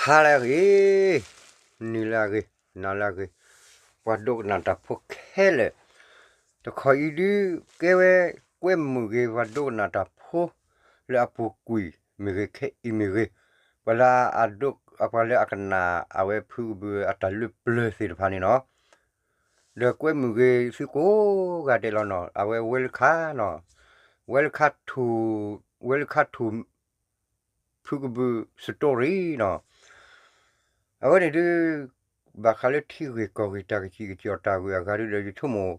ဟါလၢအဂ့ၤ, နံၤလၢအဂ့ၤ, နၤလၢအဂ့ၤ, ပှၤဒိကနၣ်တၢ်ဖိခဲလၢာ်, တခီအံၤဒုးကဲဝဲ ကွဲမုာ်ဂ့ၤ ပှၤဒိကနၣ်တၢ်ဖိ လၢအပူၤကွံာ်မ့ၢ်ဂ့ၤ ခဲအံၤမ့ၢ်ဂ့ၤ, ပှၤလၢအဒိ ပှၤလၢအကနၣ်အဝဲဖုကဘုးအတၢ်လၢပျၢၤသ့ၣ်တဖၣ်န့ၣ်နီၤ, ဒီးကွဲမုာ်ဂ့ၤသုကိးဂၤဒဲးလီၤနီၤ, အဝဲဝဲလၢခါနီၤ, ဝဲလၢခါထူၣ်, ဝဲလၢခါထူၣ် ဖုကဘုး story နီၤ, အဝဲန့ၣ်ဒုး ဘၣ်ဃးလၢထံဂ့ၢ်ကီၢ်ဂ့ၢ် တၢ်ကစံၣ်ကစီၣ်တၢ်ဂ့ၢ်အဂၤဒုးဒီး ယဆိကမိၣ်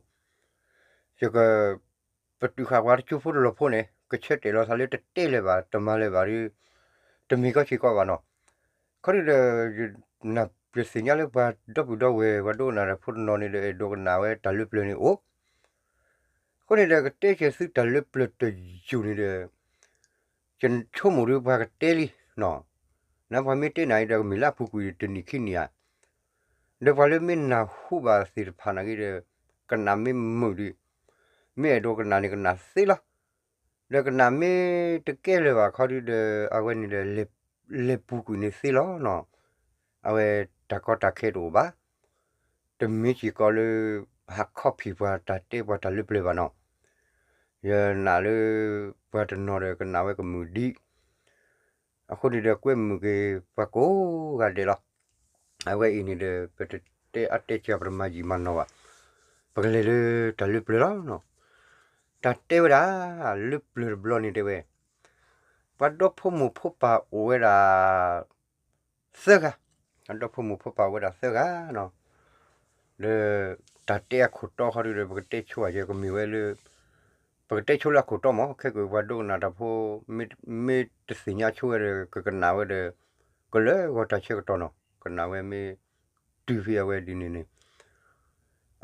ယက ပတုာ်ဃာ်ပှၤတကၠိဖိတလီၢ်ဖိန့ၣ် ကဆၢတဲာ်လီၤသးလၢတတဲလၢၤဘၣ် တမၤလၢၤဘၣ်ဒီး တမ့ၢ်ကီဆ့ၣ်ကီးဘၣ်နီၤ, ခီဒုးဒီး ယသ့ၣ်ညါလၢပှၤဒီပုၢ်ဒီဝဲၢ် ပှၤဒိကနၣ်တၢ်ဖိတနီၤန့ၣ်ဒီး အဲၣ်ဒိးကနၣ်ဝဲတၢ်လၢပျၢၤန့ၣ်အိၣ်, အဃိန့ၣ်ဒီး ကတဲက့ၤသုတၢ်လၢပျၢၤတယုၢ်န့ၣ်ဒီး ယဆိကမိၣ်ဒုးပှၤကတဲလံနီၤ, နပှၤမ့ၢ်တဲနၤအံၤဒီး ကမ့ၢ်လၢအပူၤကွံာ်တနံၣ်ခံနံၣ်ဧါ, ဒီးပှၤလၢမ့ၢ်နၢ်ဟူဘၣ်သ့ၣ်တဖၣ်နာ်က့ဒီး ကနၣ်မ့ၢ်မုာ်ဒီး မ့ၢ်အဲၣ်ဒိးကနၣ်န့ၣ်ကနၣ်သ့လီၤ, ဒီးကနၣ်မ့ၢ်တကဲလၢၤဘၣ်ခီဒုးဒီး အဝဲန့ၣ်ဒီး လဲၤပူၤကွံာ်န့ၣ်သ့လီၤနီၤ, အဝဲတၢ်ကီတၢ်ခဲတအိၣ်ဘၣ် တမ့ၢ်စ့ၢ်ကီးလၢ ဟးခီၣ်ဖံးပှၤတၢ်တဲပှၤတၢ်လၢပျၢၤဘၣ်နီၤ, ယနာ်လၢ ပှၤတနီၤဒီးကနၣ်ဝဲကမုာ်ဒံး, အဃိန့ၣ်ဒီးကွဲမုာ်က့ၤပှၤကိးဂၤဒဲးလီၤ, အဝဲအံၤန့ၣ်ဒီး ပတတဲအါတဲစှၤ ပတမၤယံာ်မၤနီၢ်ဘၣ်, ပကလဲၤလၢတၢ်လၢပျၢၤလီၤနီၤ, တၢ်တဲဝဲဒၣ် လၢပျၢၤတဘျီန့ၣ်တဲဝဲ ပှၤဒီဖိမိၢ်ဖိပၢ်အိၣ်ဝဲဒၣ် သၢဂၤ, ပှၤဒီဖိမိၢ်ဖိပၢ်အိၣ်ဝဲဒၣ်သၢဂၤနီၤ, ဒီးတၢ်တဲအခိၣ်တီခီဒုးဒီး ပကတဲဆိယဲကမ့ၢ်ဝဲလၢ ပကတဲဆိလၢအခိၣ်တီမး ခဲကပှၤဒိကနၣ်တၢ်ဖိ မ့ၢ်တသ့ၣ်ညါဆိဝဲဒီး ကကနၣ်ဝဲဒီး ကလၢဂီၤတၢ်ဆၢကတီၢ်နီၤ ကနၣ်ဝဲမ့ၢ်တုၤဖဲအဝဲဒ်န့ၣ်န့ၣ်,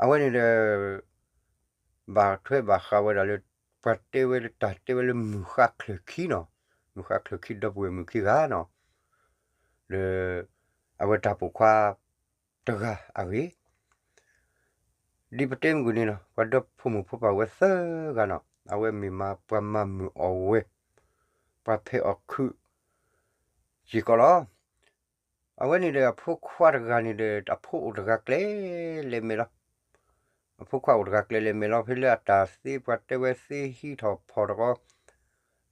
အဝဲန့ၣ်ဒီး ဘၣ်ထွဲဘၣ်ဃးဝဲဒၣ်လၢ ပှၤတဲဝဲလၢတၢ်တဲဝဲလၢမုၢ်ဃါချၢၣ်ခံနီၤ, မုၢ်ဃါချၢၣ်ခံဒီပုၢ်ဝဲၢ်မုၣ်ခံဂၤနီၤ, ဒီးအဝဲတၢ်ပိာ်ခွါတဂၤအဂ့ၢ်, ဒ်ပတဲမုၢ်ကွံာ်န့ၣ်နီၤ ပှၤဒီဖိမိၢ်ဖိပၢ်ဝဲသၢဂၤနီၤ အဝဲမ့ၢ်မၤပှၤမၤမုာ်အီၣ်ဝဲ, ပှၤဖဲးအီၣ်ခုး စ့ၢ်ကီးလီၤ. အဝဲန့ၣ်ဒီးအဖိခွါတဂၤန့ၣ်ဒီး အဖိအိၣ်တဂၤကျဲလဲၤမဲာ်လီၤ. အဖိခွါအိၣ်တဂၤကျဲလဲၤမဲာ်လီၤ ဖဲလၢအတၢ်သ့ ပှၤတဲဝဲသ့ဟံးထီၣ်ဖီၣ်တဃီ,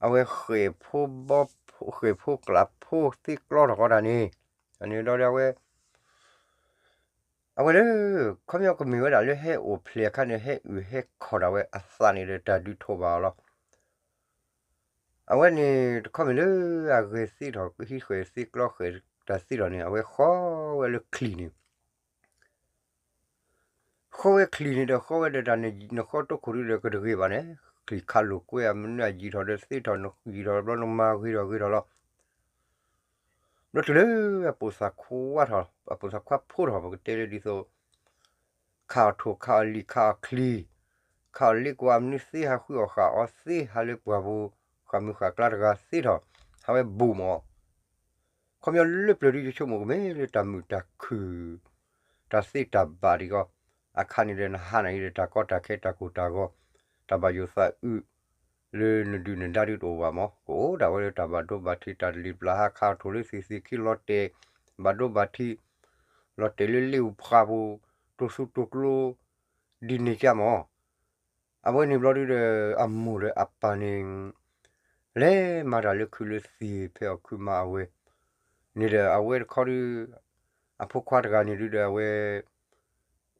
အဝဲဃဲၣ်ဖိဘီ ဃဲၣ်ဖိကျးဖိသ့ကျီထီၣ်ဃီတၢ်န့ၣ်, အန့ၣ်ဒီးအဝဲ အဝဲလၢ ခီပညီကမ့ၢ်ဝဲဒၣ်လၢဟဲအိၣ်ဖျဲၣ်အခါန့ၣ် ဟဲအုၣ်ဟဲခီၣ်ဒၣ်ဝဲအသးန့ၣ်ဒီး တၢ်ဒုးထိးဘၣ်အီၤလီၤ. အဝဲန့ၣ်တခီမ့ၢ်လၢအဂဲၤသ့ထီၣ် ဟံးဃဲၣ်သ့ကျီဃဲၣ်တၢ်သ့ထီၣ်န့ၣ် အဝဲဃီဝဲလၢချံၣ်န့ၣ် ဃီဝဲချံၣ်န့ၣ်ဒီး ဃီဝဲဒီးတၢ်န့ၣ် နဃီတိခိၣ်ဒုဒီးကတဂ့ၤဘၣ်န့ၣ်, ချံၣ်ခးလိာ်ကွဲအမနုၤအယံာ်ထီၣ်ဒီးသ့ထီၣ် ယံာ်ထီၣ်ဘျီနမၤဂ့ၤထီၣ်ဂ့ၤထီၣ်လီၤ. ဘျီတုၤလၢအပိာ်သၣ်ခွါထီၣ် အပိာ်သၣ်ခွါဖိထီၣ် ပကတဲလၢဒ်သိး ခးအီၣ်ထိၣ်ခးအီၣ်လံာ်ခးအီၣ်ချံၣ် ခးအီၣ်လ့ကွၢ်အမနုၤသ့ ဟးဃုအီၣ်ဃာ်အီၤသ့ ဟးလၢပှၢ်ပူၤ ဃၣ်မုၢ်ဃၣ်ကျါတဂၤသ့ထီၣ် ဟးဝဲဘူးမး ခီပညီလၢပျၢၤဒုယဆိကမိၣ်ကမ့ၢ်လၢတၢ်မုာ်တၢ်ခုၣ် တၢ်သ့တၢ်ဘၣ်ဒံးဂီၢ် အခါန့ၣ်ဒီးနဟါနၤအံၤဒီးတၢ်ကီတၢ်ခဲတၢ်ကိၢ်တၢ်ဂီၤ တၢ်ဘၣ်ယိၣ်သးအုး လၢနဒုၣ်နဒါဒုတအိၣ်ဘၣ်မး ကအိၣ်ဒၣ်ဝဲလၢတၢ်ဘၣ်ဒိဘၣ်ထံး တၢ်တလံၣ်ပျၢ်ဟးခးအီၣ်ထိၣ်လၢသ့ၣ်သ့ၣ်ခံလီၤတဲာ် ဘၣ်ဒိဘၣ်ထံး လီၤတဲာ်လၢလ့ၣ်အူဖှၣ်ပူၤ တိၢ်သူတိၢ်ကျိ ဒ်န့ၣ်ကၢ်မး အဝဲန့ၣ်ဘျီဒုဒီး အမိၢ်ဒီးအပၢ်န့ၣ် လဲၤမၤတၢ်လၢခုးလၢသံၣ် ဖဲအီၣ်ခုးမၤအဝဲ န့ၣ်ဒီးအဝဲတခီဒု အဖိခွါတဂၤန့ၣ်ဒုဒီးအဝဲ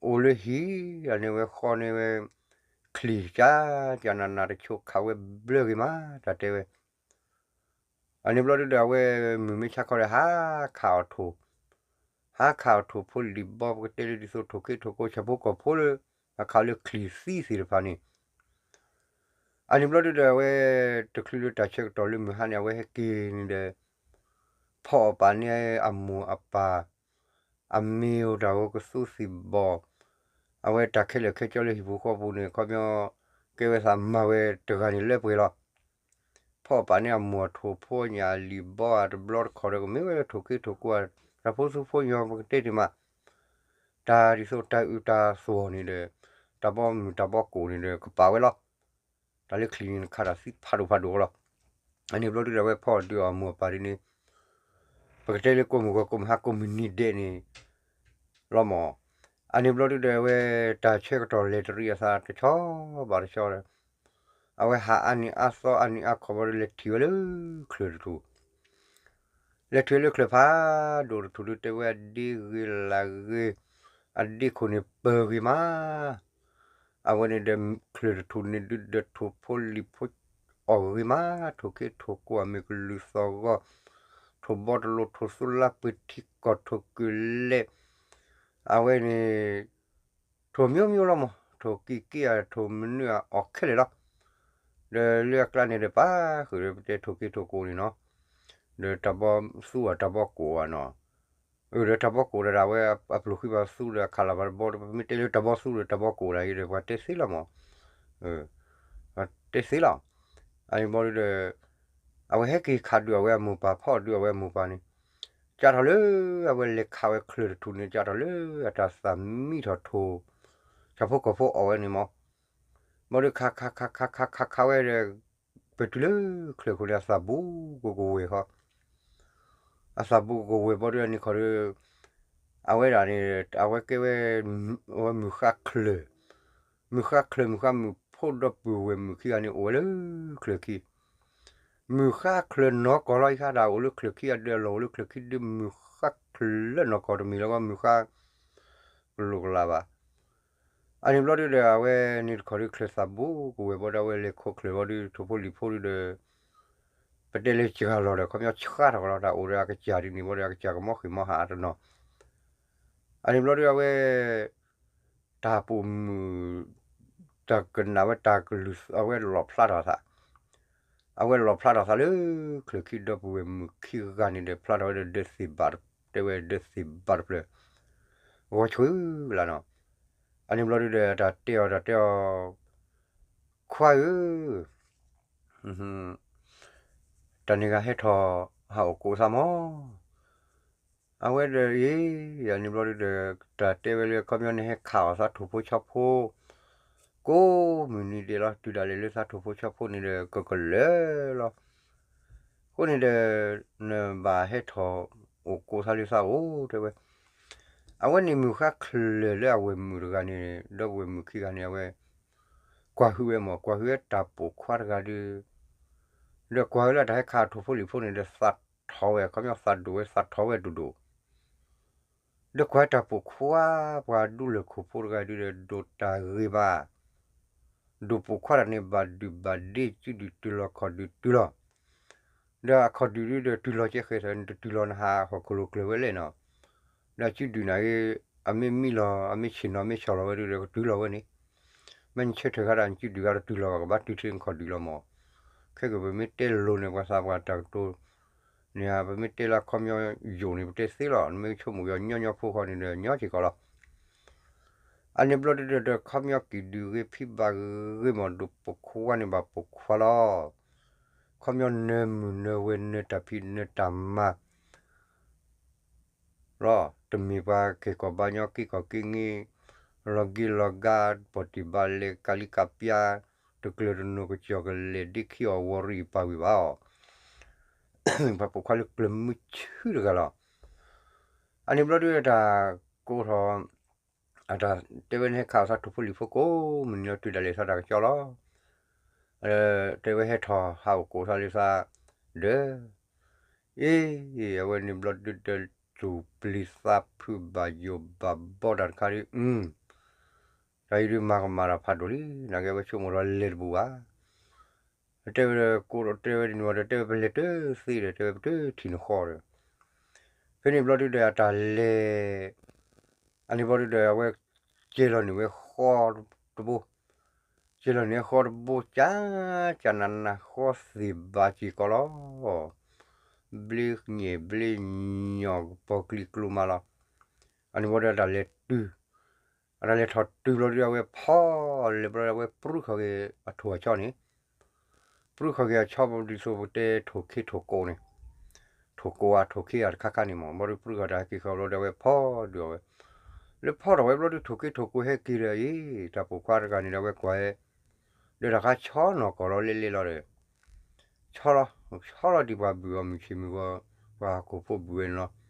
အိၣ်လၢဟံၣ် အန့ၣ်ဝဲဃီန့ၢ်ဝဲ ချံၣ်ကၢ်ကၢ်နးနး တဆိခးဝဲဘျၢဂ့ၤမး တၢ်တဲဝဲ အန့ၣ်ဘျီဒုဒီးအဝဲမုၢ်မ့ၢ်ဆါခီဒီး ဟးခးအီၣ်ထိၣ် ဟးခးအီၣ်ထိၣ်ဖိလံာ်ဘီ ပကတဲလၢဒ်သိး ထိၣ်ခ့ထိၣ်ကိ ဆၣ်ဖိကီၢ်ဖိလၢ အခးလၢချံၣ်သံသ့ၣ်တဖၣ်န့ၣ် အန့ၣ်ဘျီဒုဒီးအဝဲ တချုးလၢတၢ်ဆၢကတီၢ်လၢမုၢ်ဟါန့ၣ် အဝဲဟဲက့ၤန့ၣ်ဒီး ဖီအီၣ်ပာ်န့ၢ်အမိၢ်အပၢ် အမ့ၢ်အိၣ်တၢ်ဂီၤကသူသံၣ်ဘီၣ် အဝဲတၢ်ခဲလၢာ်ခဲဆ့လၢဟံၣ်ပူၤဃီပူၤန့ၣ် ခီပညီ ကဲဝဲသးမၤဝဲတဂၤန့ၣ်လၢပှဲၤလီၤ. ဖီအီၣ်ပာ်န့ၢ်အမိၢ်အထိၣ်ဖိအညၣ်အလံာ်ဘီအတဘျီတခီၣ်ဒီး ကမ့ၢ်ဝဲလၢထိၣ်ခ့ထိၣ်ကိ တၢ်ဖိသူဖိညီပကတဲတ့ၢ်မး တၢ်ဒ်သိးတၢ်အုးတၢ်သီၣ်န့ၣ်ဒီး တၢ်ဘီမုၢ်တၢ်ဘီကိၣ်န့ၣ်ဒီး ကပာ်ဝဲလီၤ. တၢ်လၢချံန့ၣ် နခးတၢ်သံဖးဒိၣ်ဖးဒိၣ်လီၤ. အန့ၣ်ဘျီဒုဒီးအဝဲဖီၣ်ဒုးအီၤမိၢ်အပၢ်ဒ်န့ၣ် ပကတဲလၢကိးမုၢ်ဂီၤကိးမုၢ်ဟါကိးမုၢ်နံၤဒဲးန့ၣ် လီၤမၢ်. အန့ၣ်ဘျီဒုဒီးအဝဲ တၢ်ဆၢကတီၢ်လဲၤတရံးအသးတဆီဘၣ်တဆီဒီး အဝဲဟးအါနံၤအါသီအါနံၤအါခီဘျီဒု လဲၤထံၣ်ဝဲလၢချၢၣ်တထူၣ် လဲၤထံၣ်ဝဲလၢချၢၣ်ဖးဒိၣ်တထူၣ်ဒု တဲဝဲအဒ့ဂ့ၤလၢ်ဂ့ၤ, အဒ့ခိၣ်န့ၣ်ပၢၤဂ့ၤမး. အဝဲန့ၣ်ဒီး ချၢၣ်တထူၣ်န့ၣ်ဒုဒီး ထိၣ်ဖိလံၣ်ဖိအီၣ်ဂ့ၤမး, ထိၣ်ခ့ထိၣ်ကိၢ် အမ့ၢ်ကလုာ်သီၣ်ဂီၢ်, ထိၣ်ဘီတလိၤ ထိၣ်သူလါပှ့ၤထံကီၢ် ထိၣ်ကုၢ်လဲၣ်, အဝဲန့ၣ် ထိၣ်မျိုးမျိုးလီၤမၢ်, ထိၣ်ကံၢ်က့ၢ်ဧါ ထိၣ်မနုၤအီၣ်ခဲလၢာ်လီၤ. ဒီးလၢအကျါန့ၣ်ဒီး ပာ်ဃုာ်ဒီးပတဲထိၣ်က့ၤထိၣ်ကိၢ်န့ၣ်နီၤ, ဒီးတၢ်ဘီသူဧါ တၢ်ဘီကိၣ်ဧါနီၤ, ဒီးတၢ်ဘီကိၣ်ဒၣ်ဒၣ်ဝဲအပျိၢ်ဃံဘၣ်သူဒီးအခးလီၤဘၣ်တဘီဒီး ပမ့ၢ်တဲလၢတၢ်ဘီသူဒီးတၢ်ဘီကိၣ်ဒၣ်အံၤဒီး ပှၤတဲသ့လီၤမၢ်, တဲသ့လီၤ. အန့ၣ်ဘျီဒုဒီး အဝဲဟဲက့ၤခးဒုးအဝဲအမိၢ်ပၢ်ဖီၣ်ဒုးအဝဲအမိၢ်ပၢ်န့ၣ်, ကးထီၣ်လၢအဝဲလဲၤခးဝဲချၢၣ်တထူၣ်န့ၣ် ကးထီၣ်လၢအတၢ်သးမံထီၣ်ထိၣ်, ဆၣ်ဖိကီၢ်ဖိအီၣ်ဝဲန့ၣ်မၢ်, ဘျီဒုခးခးခးခးခးခးခးဝဲဒီး ပတုၤလၢချၢၣ်ခိၣ်န့ၣ် အသးဘူးကကဝဲၤဃီ အသးဘူးကကဝဲၤဘျီဒုအန့ၣ်ခီဒုး အဝဲဒၣ်န့ၣ် အဝဲကဲဝဲ အဝဲမုၢ်ဃါချၢၣ်, မုၢ်ဃါချၢၣ် မုၢ်ဃါမုၣ်ဖိဒီပုၢ်ဝဲၢ်မုၣ်ခံဂၤန့ၣ် အိၣ်ဝဲလၢချၢၣ်ခံ, မုၢ်ဃါချၢၣ်နီၢ်ကီၢ်လီၤ အံၤခါဒၣ်အိၣ်လၢချၢၣ်ခံအဒၢး အလီၢ်အိၣ်လၢချၢၣ်ခံဒုး မုၢ်ဃါချၢၣ်လၢနီၢ်ကီၢ်တမ့ၢ်လၢၤဘၣ် မုၢ်ဃါ ကလိာ်ကလးဘၣ်. အန့ၣ်ဘျီဒုဒီး အဝဲန့ၣ်တခီဒုးချၢၣ်သးဘူးကဝဲၤဘျီဒီး အဝဲလဲၤခိးချၢၣ်ဘျီဒု ထိၣ်ဖိလံၣ်ဖိဒုဒီး ပတဲလၢစှၤလီၤဒီး ခီပညီဆှးထီၣ်ကလီၤ တၢ်အိၣ်ဒီးအကစၢ်ဒ်န့ၣ်ဘျီဒီး အကစၢ်ကမီဃံးမီဟးအတနီၤ, အန့ၣ်ဘျီဒုအဝဲ တၢ်ပိာ်မုၣ် တၢ်ကနၣ်ဝဲတၢ်ကလုၢ် အဝဲလီၣ်ဖျါထီၣ်အသး, အဝဲလီၣ်ဖျါထီၣ်သးလၢ ချၢၣ်ခံဒီပုၢ်ဝဲၢ်မုၣ်ခံဂၤန့ၣ်ဒီး ဖျါထီၣ်ဝဲဒီးဒၢးသ့ၣ်ဘၣ်, တဲဝဲဒၢးသ့ၣ်ဘၣ်တဖျၢၣ်, ဂီၤဆှၢလၢနီၤ, အန့ၣ်ဘျီဒုဒီး တၢ်တဲအီၤ တၢ်တဲအီၤ, ခွါဧၢ, တၢ်န့ၣ်ဂၤဟဲထီၣ် ဟးအိၣ်ကိးသးမၢ် အဝဲဒီးအံၤ အန့ၣ်ဘျီဒုဒီး တၢ်တဲဝဲလၢ ခီပညီနဟဲခးအီၤသးထိၣ်ဖိဆီဖိ ကိးမုၢ်နံၤဒဲးလီၤ တုၤဒၣ်လဲာ်လၢသးထိၣ်ဖိဆီဖိန့ၣ်ဒီး ကကလၢာ်လီၤ. အဃိန့ၣ်ဒီး နဘၣ်ဟဲထီၣ်အိၣ်ကိးသးလၢသးအိၣ် တဲဝဲ. အဝဲန့ၣ်မုၢ်ဃါချၢၣ်လၢအဝဲၢ်မုၣ်တဂၤန့ၣ် ဒီပုၢ်ဝဲၢ်မုၣ်ခံဂၤန့ၣ် အဝဲ ကွၢ်ဟုဝဲမၢ် ကွၢ်ဟုဝဲတၢ်ပိာ်ခွါတဂၤဒီး ဒီးကွၢ်ဟုလၢတၢ်ဟဲခးထိၣ်ဖိလံၣ်ဖိန့ၣ်ဒီး သးထီၣ်ဝဲ ခီပညီသးဒိၣ်ဝဲ သးထီၣ်ဝဲဒိၣ်ဒိၣ် ဒီးကွၢ်တၢ်ပိာ်ခွါ ပှၤဒူလၢၢ်ခိၣ်ဖိတဂၤဒုဒီး ဒိၣ်တၢ်ဂ့ၤဘၣ်, ဒိၣ်ပိာ်ခွါတၢ်န့ၣ် ဘၣ်ဒုၣ်ဘၣ်ဒ့ စုဒုၣ်တုၤလီၤခီၣ်ဒုၣ်တုၤလီၤ, ဒီးအခီၣ်ဒုၣ်ဒုဒီး တုၤလီၤကဲဃဲၤသး နတတုၤလီၤနဟးဟီၣ်ခိၣ်လိၤကျၢၤဝဲလဲၣ်နီၤ, ဒီးစုဒုၣ်န့ၣ်ဂ့ၤ အမ့ၢ်မံလီၤ အမ့ၢ်ဆ့ၣ်နီၤ အမ့ၢ်ဆီၣ်လီၤဝဲဒုဒီး ကတုၤလီၤဝဲန့ၣ်, မ့ၢ်နဆၢထၢၣ်ဃာ်ဒၣ်နစုဒုၣ်ဂၤတတုၤလီၤဘၣ် ကဘၣ်တုၤထဲနခီၣ်ဒုၣ်လီၤမၢ်, ခဲကပမ့ၢ်တဲလိၤန့ၣ် ပှၤသးပှၢ်တၢ်ကတိၤ န့ၣ် ပမ့ၢ်တဲလၢခီပညီယိာ်န့ၣ် ပတဲသ့လီၤ, နမ့ၢ်ဆိကမိၣ်ယီၤညီညီဖိဃီန့ၣ်ဒီးညီစ့ၢ်ကီးလီၤ. အန့ၣ်ဘျီဒုဒီး ခီပညီကံၣ်ဒုၣ်ဂ့ၤဖံးဘၣ်ဂ့ၤမၢ် ဒိၣ်ပိာ်ခွါန့ၣ်ဘၣ်ပိာ်ခွါလီၤ. ခီပညီနၢမုၢ်နၢဝဲနၢတၢ်ဖံးနၢတၢ်မၤ လီၤ. တမ့ၢ်ပှၤက့ၤကီၢ်ဘါညီက့ၤကီၢ်က့ၤင့ၤ လီၤဂ့ၤလီၤဂါ ပီၣ်တံၢ်ဘါလဲၤကးလံကးပျါ တကျၢၤတနိၣ်ကစီၣ်ကလဲာ်ဒ့ခံအီၤဝီၤရံၣ်ပာ်ဝံၤဘၣ်အီၤ ပှၤပိာ်ခွါလၢကျၢၤမုဆူတဂၤလီၤ. အန့ၣ်ဘျီဒုတၢ်ကိးထီၣ် အတၢ်တဲဝဲနဟဲခးအီၤသးထိၣ်ဖိလံၣ်ဖိကိးမုၢ်နံၤလီၤ တုၤဒၣ်လဲာ်သးတၢ်ကစီၣ်လီၤ. တဲဝဲဟဲထီၣ်ဟးအိၣ်ကိးသးလၢသး ဒီး အ့ အဝဲန့ၣ်ဘျီဒုဒီး သူၣ်ပျံၤသးဖုးဘၣ်ယိၣ်ဘၣ်ဘီတၢ်တခါဒု တၢ်အံၤဒုးမၤကမၣ်တၢ်ဖးဒိၣ်လံ နာ်က့အဝဲဆိကမိၣ်ဒီးလဲၤတပူၤဘၣ်. တဲဝဲကိးဒီးတဲဝဲဒ်န့ၣ်ဒီး တဲဝဲပလဲၤတသ့ဒီး တဲဝဲပတထံၣ်နဃီဒီး ဖဲန့ၣ်ဘျီဒုဒီးအတၢ်လဲၤ အန့ၣ်ဘျီဒုဒီး အဝဲကဲလီၤန့ၢ်ဝဲဃီတဘိ ကဲလီၤန့ၢ်ဃီတဘိ ကၢ်ကၢ်နးနးဃီသ့ၣ်ဘၣ်စ့ၢ်ကီးလီၤ. ဘျ့ညဲၣ်ဘျ့ညီၣ်ကပီၤကျံၤကျိၤမးလီၤ. အန့ၣ်ဘျီဒုအတၢ်လဲၤတုၤ အတၢ်လဲၤထီၣ်တုၤဘျီဒု အဝဲဖီၣ်လဲၤဘျီဒု အဝဲပြုၢ်ခီၣ်က့ၤအထိၣ်အဆီန့ၣ် ပြုၢ်ခီၣ်က့ၤအဆီဘျီဒု ဒ်သိးပတဲထိၣ်ခ့ထိၣ်ကိးန့ၣ် ထိၣ်ကိးဧါထိၣ်ခ့ဧါတခါခါန့ၣ်မၢ် ဘျီဒုပြုၢ်ခီၣ်တၢ်ဟဲက့ၤဃီဘျီဒု အဝဲဖီၣ်ဒုးအီၤဝဲ လၢဖီၣ်ထီၣ်ဝဲဘျီဒုး ထိၣ်က့ထိၣ်ကိဟဲက့ၤဒီးအံၤ တၢ်ပိာ်ခွါတဂၤန့ၣ်ဒီး အဝဲကွၢ်ဟဲ ဒီးတၢ်ခါဆီနီၢ်ကီၢ်လီၤလဲလဲလီၤဒီး ဆီလီၤ ဆီလီၤဒ်ပှၤဘုၣ်အီၤမုၢ်ဆ့ၣ်မုၢ်ဂီၤ ပှၤဟီၣ်ခိၣ်ဖိဘုၣ်ဝဲန့ၣ်လီၤ.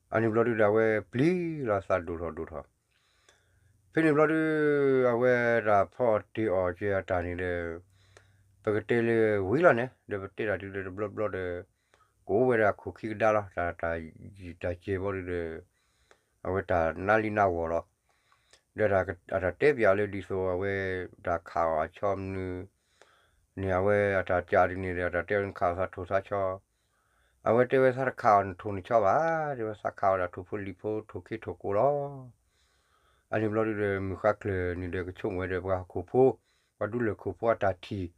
အန့ၣ်ဘျီဒုးဒီး အဝဲပျံၤလီၤသးဒိၣ်ထီၣ်ဒိၣ်ထီၣ် ဖဲန့ၣ်ဘျီဒုး အဝဲတၢ်ဖီၣ်တ့ၢ်အီၣ်က့ၤအတၢ်န့ၣ်ဒီး ပကတဲလၢဝံၤလီၤန့ၣ် ဒီးပတဲတၢ်ဒုးဒီးတဘျီဘျီဒီး ကအိၣ်ဝဲဒၣ်ခိၣ်ခံကဒါလီၤ တၢ်တၢ်ယံာ်တၢ်စဲးဘျီဒုးဒီး အဝဲတၢ်နါလံနါဂီၢ်လီၤ. ဒီးအတၢ်တဲပၠးလၢဒ်သိးအဝဲ တၢ်ခးအီၣ်အဆီမနုၤန့ၣ် အဝဲအတၢ်ကးဒ်န့ၣ်ဒီး အတၢ်တဲအီၤန့ၣ်ခးအီၣ်သးထိၣ်သးဆီ အဝဲတဲဝဲသးတခးအီၣ်နထိၣ်နဆီဘၣ်, တဲဝဲသးခးအီၣ်ဒၣ်ထိၣ်ဖိလံၤဖိထိၣ်ခ့ထိၣ်ကိလီၤ. အန့ၣ်ဘျီဒုးဒီး မုၢ်ဃါကျၢၢ်န့ၣ်ဒီး ကဆိကမိၣ်ဝဲဒီးပှၤဟီၣ်ခိၣ်ဖိ, ပှၤဒူလၢၢ်ခိၣ်ဖိအတၢ်ထံၣ်,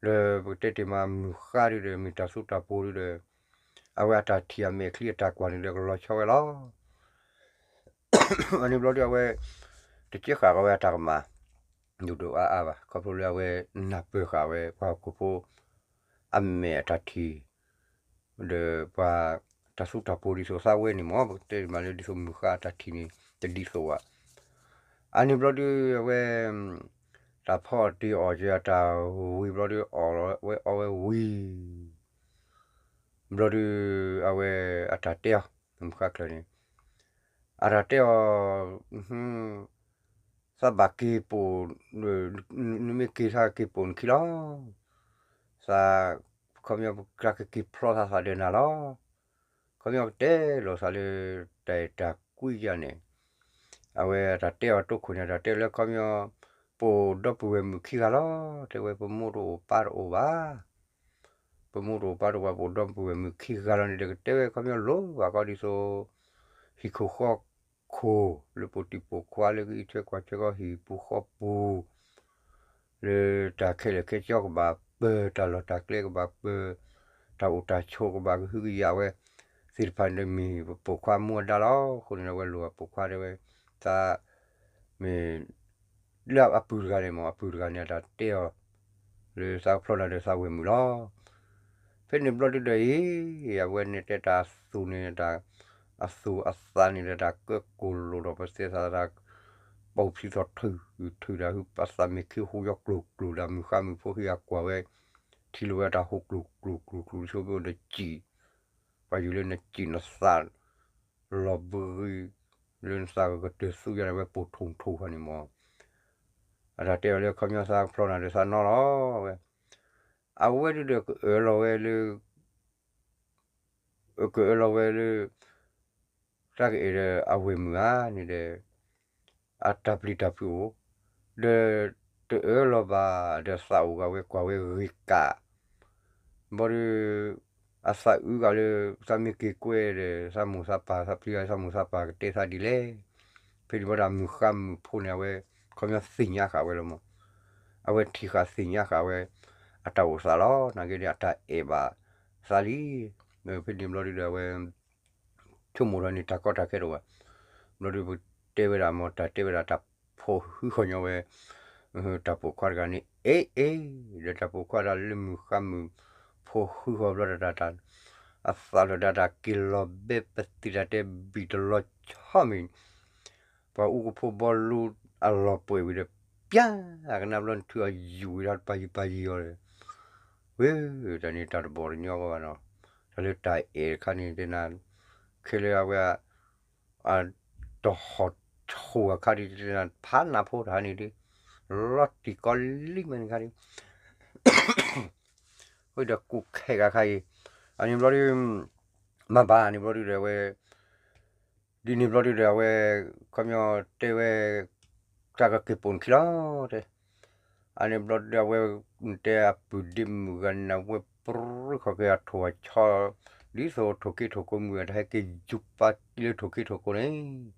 ဒီးပကတဲတ့ၢ်မးမုၢ်ဃါဒုးဒီး မ့ၢ်တၢ်သူတၢ်ပှိၤဒုးဒီး အဝဲအတၢ်ထံၣ်အမဲာ်ချံအတၢ်ကွၢ်န့ၣ်ဒီးကလီၤဆီဝဲလီၤ. အန့ၣ်ဘျီဒုးအဝဲ တကဲဃာ်ကီးဝဲအတၢ်ကမၣ် ဒိၣ်ဒိၣ်အါအါဘၣ်, ခီဖျိလၢအဝဲနၢ်ပၢၢ်ဃာ်ဝဲပှၤဟီၣ်ခိၣ်ဖိ အမဲာ်အတၢ်ထံၣ်, ဒီးပှၤတၢ်သူတၢ်ပှိၤဒ်သိးသးဝဲန့ၣ်မ့ၢ် ပကတဲမးလၢဒ်သိးမုၢ်ဃါအတၢ်ထံၣ်န့ၣ် တဒ်သိးဘၣ်. အန့ၣ်ဘျီဒုးအဝဲ တၢ်ဖီၣ်တ့ၢ်အီၣ်က့ၤအတၢ်ဝံၤဘျီဒုး အီၣ်ဝဲအီဝဲဝံၤ ဘျီဒုး အဝဲအတၢ်တဲအီၤ မုၢ်ဃါကျၢၢ်န့ၣ် အတၢ်တဲအီၤ သးဘၣ်က့ၤပိာ်, နမ့ၢ်က့ၤသးက့ၤပိာ်နခံလီၤ. သး ခီပညီပကက့ၤဖျီသးသးဒီးနၤလီၤ. ခီပညီပတဲလိာ်သးလၢ တၢ်အဲၣ်တၢ်ကွံယၤန့ၣ် အဝဲအတၢ်တဲအီၤတိခိၣ်န့ၣ် အတၢ်တဲလၢခီပညီ ပအိၣ်ဒီပုၢ်ဝဲၢ်မုၣ်ခံဂၤလီၤ. တဲဝဲပမိၢ်တအိၣ်ပၢ်တအိၣ်ဘၣ် ပမိၢ်တအိၣ်ပၢ်တအိၣ်ဘၣ် ပအိၣ်ဒီပုၢ်ဝဲၢ်မုၣ်ခံဂၤလီၤန့ၣ်ဒီး ကတဲဝဲခီပညီလိၤဘၣ်ကီဒ်သိး ဟံၣ်ခိၣ်ဃီခိၣ် လၢပိာ်တံၤပိာ်ခွါလၢကအံးထွဲကွၢ်ထွဲကီၢ်ဟံၣ်ပူၤဃီပူၤ လၢတၢ်ခဲလၢာ်ခဲဆ့ကဘၣ်ပၢၤ တၢ်လီၢ်တၢ်ကျဲကဘၣ်ပၢၤ တၢ်အိၣ်တၢ်ဆိးကဘၣ်ကဟုကယာ်ဝဲ သ့ၣ်တဖၣ်န့ၣ်ဒီးမ့ၢ်ပိာ်ခွါမူအဒါလီၤ. အဃိန့ၣ်ဒီး အဝဲလိၣ်ဘၣ်ပိာ်ခွါတဲဝဲ သး မ့ၢ် လၢအပုၢ်တဂၤန့ၣ်မ့ၢ် အပုၢ်တဂၤန့ၣ် အတၢ်တဲအီၤ လၢသးကဖျီနၤဒီးသးဝဲၢ်မုၣ်လီၤ. ဖဲန့ၣ်ဘျီဒုဒီးအံၤ အဝဲန့ၣ်တဲတၢ်အသူၣ်န့ၣ် တၢ်အသူၣ်အသးန့ၣ်ဒီး တၢ်ကၢကိၢ်လိာ်ဒီးပသဲသး တၢ်ပီၣ်ဖံးသီၣ်ထုး ထုးတၢ်ဟု အသးမ့ၢ်ခံဟူယီၤကျိၤကျိၤ တၢ်မုၢ်ဃါမုၢ်ဖိဟံၣ်အကွၢ်ဝဲ ထံၣ်လိာ်ဝဲတၢ်ဟူကျိၤကျိၤကျိၤကျိၤ ဆိကမိၣ်နစံၣ် ပှၤယုၢ်လၢနစံၣ်နသး လီၤဘှံး လၢနသးကကတၢၢ်သူယၤန့ၣ် အဝဲပိာ်ထူၣ်ထူၣ်ဃီန့ၣ်မ့ၢ် အတၢ်တဲအီၤလၢခီပညီသးကဖျီနၤဒီးသးနီလီၤဝဲ အဝဲဒုဒီးကအၢၣ်လီၤဝဲလၢ ကအၢၣ်လီၤဝဲလၢ တၢ်ကအဲၣ်ဒီးအဝဲၢ်မုၣ်ဧါန့ၣ်ဒီး အတၢ်ပျံၤတၢ်ဖုးအိၣ် ဒီးတအၢၣ်လီၤဘၣ်ဒီးသးအိၣ်ဂၤဝဲကွၢ်ဝဲဂ့ၤကး ဘျီဒု အသးအုးဂၤလၢ သးမ့ၢ်က့ၤကွဲဒီး သးမိၢ်သးပၢ် သးပျံၤဂၤသးမိၢ်သးပၢ်ကတဲသးဒ်လဲၣ်. ဖဲန့ၣ်ဘျီဒီးအမုၢ်ဃါမုၢ်ဖိန့ၣ် အဝဲ ခီပညီသ့ၣ်ညါဃာ်ဝဲလီၤမး အဝဲထံၣ်ဃာ်သ့ၣ်ညါဃာ်ဝဲ အတၢ်အိၣ်သးလီၤ. နာ်က့န့ၣ် အတၢ်အဲၣ်ဘၣ်သးလံ. ဖဲန့ၣ်ဘျီဒုဒီးအဝဲ ဆိကမိၣ်ဒီးန့ၣ် တၢ်ကီတၢ်ခဲတအိၣ်ဘၣ်. ဘျီဒုပတဲဝဲဒၣ်မ့ၢ် တၢ်တဲဝဲဒၣ်တၢ်ဖိးဟုဃီညီဝဲ တၢ်ပိာ်ခွါတဂၤန့ၣ် အ့အ့ ဒီးတၢ်ပိာ်ခွါတၢ်လၢမုၢ်ဃါမုၢ်ဖိးဟုဃီဘျီတၢ် တၢ် အသးလီၤဒၣ်တၢ်က့ၤလီၤဘဲပသံတၢ်တဲဘံၣ်တလီၤဆီမ့ၢ် ပှၤအူကဖိဘီလူအလီၢ်ပှဲၤဝံၤဒီး ပျၢ် အကနၣ်ဘျီနထုအယူၢ်ဝံၤဒီးပာ်ယံၤပာ်ယံၤအီၤဒီး ဝ့ တၢ်န့ၣ်တၢ်တဘီၣ်တညီကီးဘၣ်နီၤ. တၢ်လၢတၢ်အဲၣ်တခါန့ၣ်တဲနၤ ခဲလၢာ်အဝဲ အတဟီၣ်ဆိၣ်အခါဒ်တဲနၤ ဖးနၢ်ဖိတခါန့ၣ်ဒ် လီၤတံၢ်ကီလံမဲာ်န့ၣ်ခါဒ် ဝံၤဒီးကူၣ်ခဲဂၤခါအံၤ အန့ၣ်ဘျီဒ် မၤဘၣ်န့ၣ်ဘျီဒ်ဒီးအဝဲ ဒ်န့ၣ်ဘျီဒ်ဒီးအဝဲ ခီပညီတဲဝဲ တၢ်ကက့ၤပိာ်နခံလီၤ တဲ အန့ၣ်ဘျီဒ်အဝဲ တဲအပုၢ်ဒ့မုၣ်ဂၤန့ၣ် အဝဲပြူခီက့ၤအထိၣ်အဆီ ဒ်သိးထိၣ်က့ထိၣ်ကိမုၢ်အတၢ်ဟဲက့ၤယူၤပာ်လၢထိၣ်က့ထိၣ်ကိန့ၣ်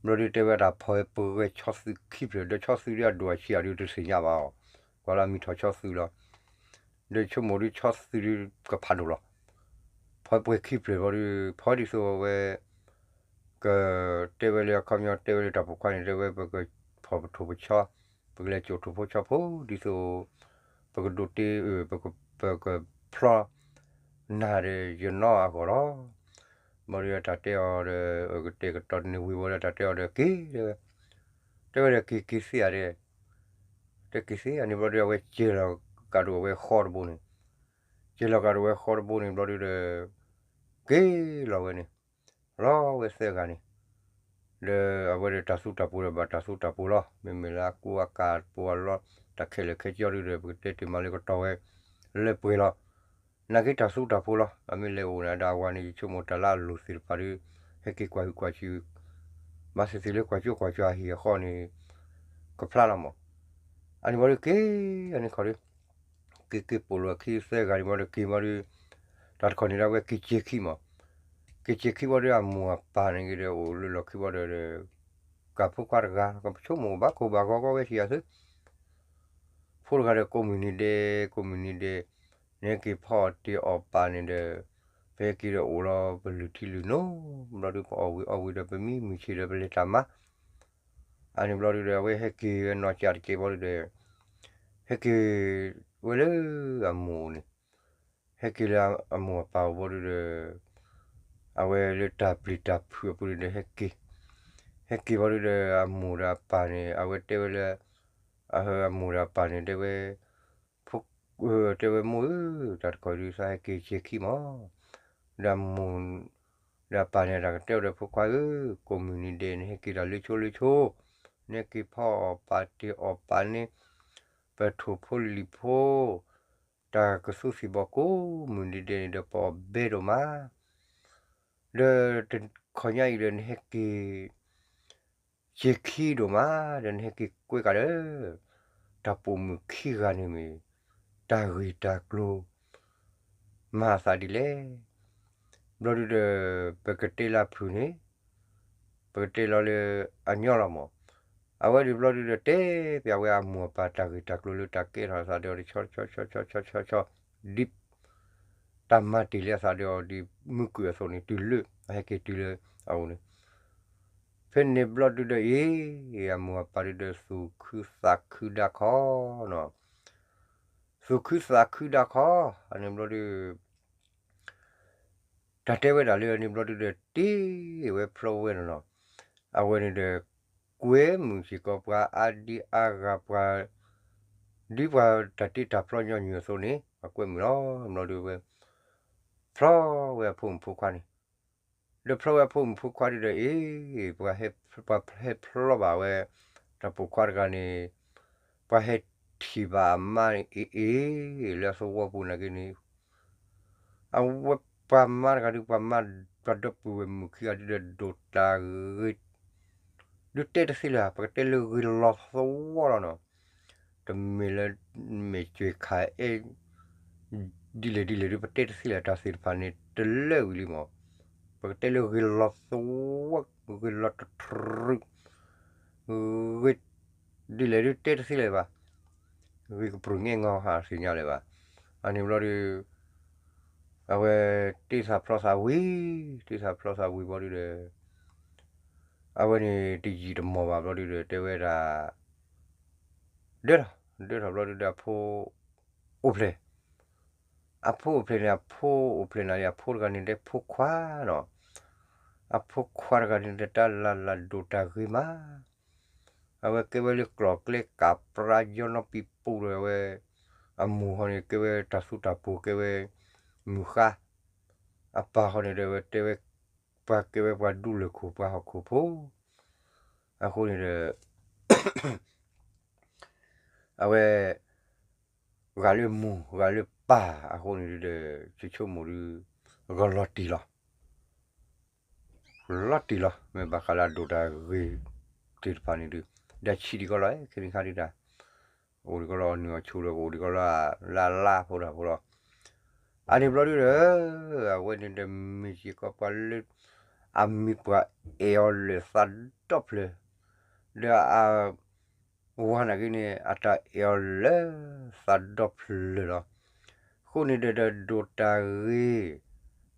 ဘျီဒ်တဲဝဲတၢ်ဖီၣ်ဝဲပှဲၤဆီသုခံဖျၢၣ် ဒီးဆီသုဒ်အဒိၣ်အဆံးအဒုးတသ့ၣ်ညါဘၣ်အီၤ ကွၢ်လၢအမံၤထီၣ်ဆီသုလီၤ ဒီးဆိကမိၣ်ဒ်ဆီသုဒ်ကဖးဒိၣ်လီၤ. ဖီၣ်ပှဲၤခံဖျၢၣ်ဘျီဒ် ဖီဒ်သိးအဝဲ ကတဲဝဲလၢအခီပညီတဲဝဲလၢတၢ်ပိာ်ခွါန့ၣ် တဲဝဲပကဖီၣ်ပထိၣ်ပဆီ ပကလဲၤစိာ်ထိၣ်ဖိဆီဖိ ဒ်သိး ပကဒိးတ့ ပကဖျီ နၤဒီးယနီအဂီၢ်လီၤ. ဘျီဒုးတၢ်တဲအီၤဒီး ကတဲာ်ကတီၤတန့ၢ်ဝံၤဘၣ်ဒီး တၢ်တဲအီၤဒီးက့ၤတဲဝဲ, တဲဝဲဒီးက့ၤက့ၤသ့ဧါဒီး, တဲက့ၤသ့ဧါန့ၣ် ဘျီဒုး အဝဲစဲၤလီၤကးဒိၣ်အဝဲဃီတဘိန့ၣ်, စဲၤလီၤကးဒိၣ်ဝဲဃီတဘိန့ၣ် ဘျီဒုးဒီး က့ၤလီၤဝဲန့ၣ်, လီၤဝဲသၢဂၤန့ၣ်, ဒီးအဝဲဒီးတၢ်သူတၢ်ပှိၤဒီးဘၣ်တၢ်သူတၢ်ပှိၤလီၤ. မ့မ့ၢ်လၢအကူအကၤပှၤလီၤ တၢ်ခဲလၢာ်ခဲဆ့ဒုးဒီး ပကတဲတ့ၢ်မးလၢကတီၢ်ဝဲလၢပှဲၤလီၤ. နာ်က့တၢ်သူတၢ်ပှိၤလီၤ. အမ့ၢ်လဲၤအိၣ်န့ၣ်ဒီး အဝၤန့ၣ် ယဆိကမိၣ်တၢ်လၢအလိၣ်သ့ၣ်တဖၣ်ဒီး ဟဲက့ၤကွၢ်ဟုၣ်ကွၢ်စူၣ် ဘၣ်သ့ၣ်သ့ၣ်လၢကွၢ်ကၠိကွၢ်ကၠီအဟံၣ်အဃီန့ၣ် ကဖျါလီၤမး. အန့ၣ်ဘျီဒုးက့ၤ အန့ၣ်ခီဒီး က့ၤက့ၤပိာ်လိာ်အခံသၢဂၤန့ၣ်ဘျီဒီး က့ၤဘျီဒုး တၢ်တခီန့ၣ်ဒီး အဝဲက့ၤစဲၤခံမး, က့ၤစဲၤခံဘျီဒီး အမိၢ်အပၢ်န့ၣ်က့ၤဒီး အိၣ်လၢလီၢ်ခံဘျီဒီး ကးဖိခွါတဂၤ ကဆိကမိၣ်ဘၣ်ကိၢ်ဘၣ်ဂီၤကီဝဲဆံးအသု ဖိတဂၤဒီး ကိးမုၢ်နံၤဒဲး ကိးမုၢ်နံၤဒဲး နဟဲက့ၤဖီအီၣ်တ့ၢ်အီၣ်ပၢ်န့ၣ်ဒီး ပဟဲက့ၤဒီးအိၣ်လီၤပလုၢ်ထံလုၢ်နိ ဘျီဒုး ပအီၣ်ဝံၤအီဝံၤဒီး ပမံမုာ်ဆံးဒီး ပလဲၤတၢ်မၤ အန့ၣ်ဘျီဒုးဒီး အဝဲဟဲက့ၤဝဲနီၢ်ကၠးတက့ၢ်ဘျီဒုးဒီး ဟဲက့ၤဝဲလၢအမိၢ်န့ၣ်, ဟဲက့ၤလၢအမိၢ်အပၢ်အိၣ်ဘျီဒုးဒီး အဝဲလၢတၢ်ပျံၤတၢ်ဖုးအပူၤဒုးဒီး ဟဲက့ၤ, ဟဲက့ၤဘျီဒုးဒီး အမိၢ်ဒီးအပၢ်န့ၣ် အဝဲတဲဝဲလၢ အမိၢ်ဒီးအပၢ်န့ၣ် တဲဝဲ, တဲဝဲမိၢ်ဧၢ, တၢ်တခီဒုးသးဟဲက့ၤစဲၤခံမး, ဒီးအမိၢ် ဒီးအပၢ်န့ၣ် တၢ်ကတဲဝဲဒီး ဖိခွါဧၢ, ကိးမုၢ်နံၤဒဲး နဟဲက့ၤတၢ်လၢဆိလၢဆိ, နဟဲက့ၤဖီအီၣ်ပၢ်တ့ၢ်အီၣ်ပၢ်န့ၣ် ပထိၣ်ဖိလံၣ်ဖိ တၢ်ကသူသံၣ်ဘီကိးမုၢ်နံၤဒဲးန့ၣ်ဒီး ပအီၣ်ဘဲဒိၣ်မး, ဒီးတခီညါအံၤဒီး နဟဲက့ၤ စဲၤခံဒိၣ်မး ဒီးနဟဲက့ၤကွဲးကဒီး တၢ်ပိာ်မုၣ်ခံဂၤန့ၣ်မ့ၢ် တၢ်ဂ့ၢ်တၢ်ကျိၤ မၤအသးဒ်လဲၣ်. ဘျီဒုးဒီး ပကတဲလၢအဖုၣ်န့ၣ် ပကတဲလီၤလၢအညီလီၤမး. အဝဲဒုးဘျီဒုးဒီး တဲပျးဝဲအမိၢ်အပၢ်တၢ်ဂ့ၢ်တၢ်ကျိၤလၢတၢ်ကဲထီၣ်အသးဒီး တဆီဆီဆီဆီဆီဆီဆီ ဒ် တၢ်မၤတ့ၢ်လၢအသးဒီးအီၤဒ်မုၢ်ကွံာ်အသိးန့ၣ် တုၤလၢအဟဲက့ၤတုၤလၢအအိၣ်န့ၣ်, ဖဲန့ၣ်ဘျီဒုးဒီးအံၤ အမိၢ်အပၢ်ဒုးဒီး သူၣ်ခုသးခုဒါခီနီၤ, သူၣ်ခုသးခုဒါခီ, အန့ၣ်ဘျီဒုး တၢ်တဲဝဲဒၣ်လၢန့ၣ်ဘျီဒုးဒီး တ့ၢ်ဝဲဖျီဝဲနီၤနီၤ, အဝဲန့ၣ်ဒီး ကွဲမုာ်စ့ၢ်ကီးပှၤအါဒံအါဂၤပှၤ ဒ်ပှၤတၢ်တ့တၢ်ဖျီညီနုၢ်အသိးန့ၣ် အကွဲမုာ်လီၤ. ဘျီဒုးဝဲ ဖျီဝဲအဖိမုၣ်ဖိခွါန့ၣ်, ဒီးဖျီဝဲအဖိမုၣ်ဖိခွါဒုးဒီးအံၤ ပှၤဟဲဖျီဘၣ်ဝဲ တၢ်ပိာ်ခွါတဂၤန့ၣ် ပှၤဟဲထံၣ်ဘၣ်အမါအ့ၣ်အ့ၣ် လၢအသဝီပူၤနာ်က့န့ၣ် အဝဲပှၤမါတဂၤဒုး ပှၤမါ ပှၤဒီပုၢ်ဝဲၢ်မုၣ်ခံဂၤဒုးဒီး ဒိၣ်တၢ်ဂ့ၤ ဒုးတဲတသ့လၢၤ ပကတဲလၢဂ့ၤလီၤသဝီလီၤနီၤ. တမ့ၢ်လၢ မ့ၢ်ကွဲခးအဲ ဒ်လဲၣ်ဒ်လဲၣ်ဒုး ပတဲတသ့လၢၤ တၢ်သ့ၣ်တဖၣ်န့ၣ် တလၢဝံၤလံမး. ပကတဲလၢဂ့ၤလီၤသဝီ ဂ့ၤလီၤတထြူး ဂ့ၤ ဒ်လဲၣ်ဒုးတဲတသ့လၢၤဘၣ်. ဂ့ၤကပြုၢ်ငဲၢ်ငီဟးသ့ၣ်ညါလၢၤဘၣ်. အန့ၣ်ဘျီဒုး အဝဲတ့သးဖျီသးဝံၤ တ့သးဖျီသးဝံၤဘျီဒုးဒီး အဝဲန့ၣ်တယံာ်တမီၢ်ဘၣ်ဘျီဒုးဒီး တဲဝဲဒၣ် ဒၢထီၣ် ဒၢထီၣ်ဘျီဒုးဒီး အဖိအိၣ်ဖျဲၣ်, အဖိအိၣ်ဖျဲၣ်န့ၣ် အဖိအိၣ်ဖျဲၣ်နၤလံ အဖိတဂၤန့ၣ်တဲဖိခွါနီၤ, အဖိခွါတဂၤန့ၣ်ဒီး တၢ်လၢ်လၢ်ဒိၣ်တၢ်ဂ့ၤမး, အဝဲကဲဝဲလၢကျီၢ်ကျဲကးပြါ ယီနီပံပူၤဒီး အဝဲ အမိၢ်ဟီန့ၣ် ကဲဝဲတၢ်သူတၢ်ပှိၤ ကဲဝဲ မုၢ်ဃါ, အပၢ်ဟီန့ၣ်ဒီး အဝဲတဲဝဲ ပှၤကဲဝဲပှၤဒူလၢၢ်ခိၣ် ပှၤဟီၣ်ခိၣ်ဖိ အဃိန့ၣ်ဒီး အဝဲ ဂာ်လၢမိၢ်ဂာ်လၢပၢ်အဃိန့ၣ်ဒီး ဆိကမိၣ်ဒုး ဂီၤလီၤတံၢ်လီၤ, လီၤတံၢ်လီၤ မ့ၢ်ဘၣ်ဃးလၢအဒိၣ်တၢ်ဂ့ၤသ့ၣ်တဖၣ်န့ၣ်ဒုး ဒီးဆံးဒံးကီးလီၤ ခဲနံၣ်ခါဒုးတၢ် အိၣ်ဒံးကီးလီၤ အီၣ်နုၢ်အီၣ်ဆူၣ်ဒီး ကအိၣ်ဒံးကီးလၢ လၢအလါဖိတၢ်ဖိလီၤ. အန့ၣ်ဘျီဒုးဒီး အဝဲန့ၣ်ဒီး မ့ၢ်စ့ၢ်ကီးပှၤလၢ အမံၤပှၤအဲၣ်အီၤလၢသးဒီဖျၢၣ်, ဒီးအ ဝၤနာ်က့န့ၣ် အတၢ်အဲၣ်အီၤလၢသးဒီဖျၢၣ်လီၤ. အဃိန့ၣ်ဒီး ဒီးဒိၣ်တၢ်ဂ့ၤ,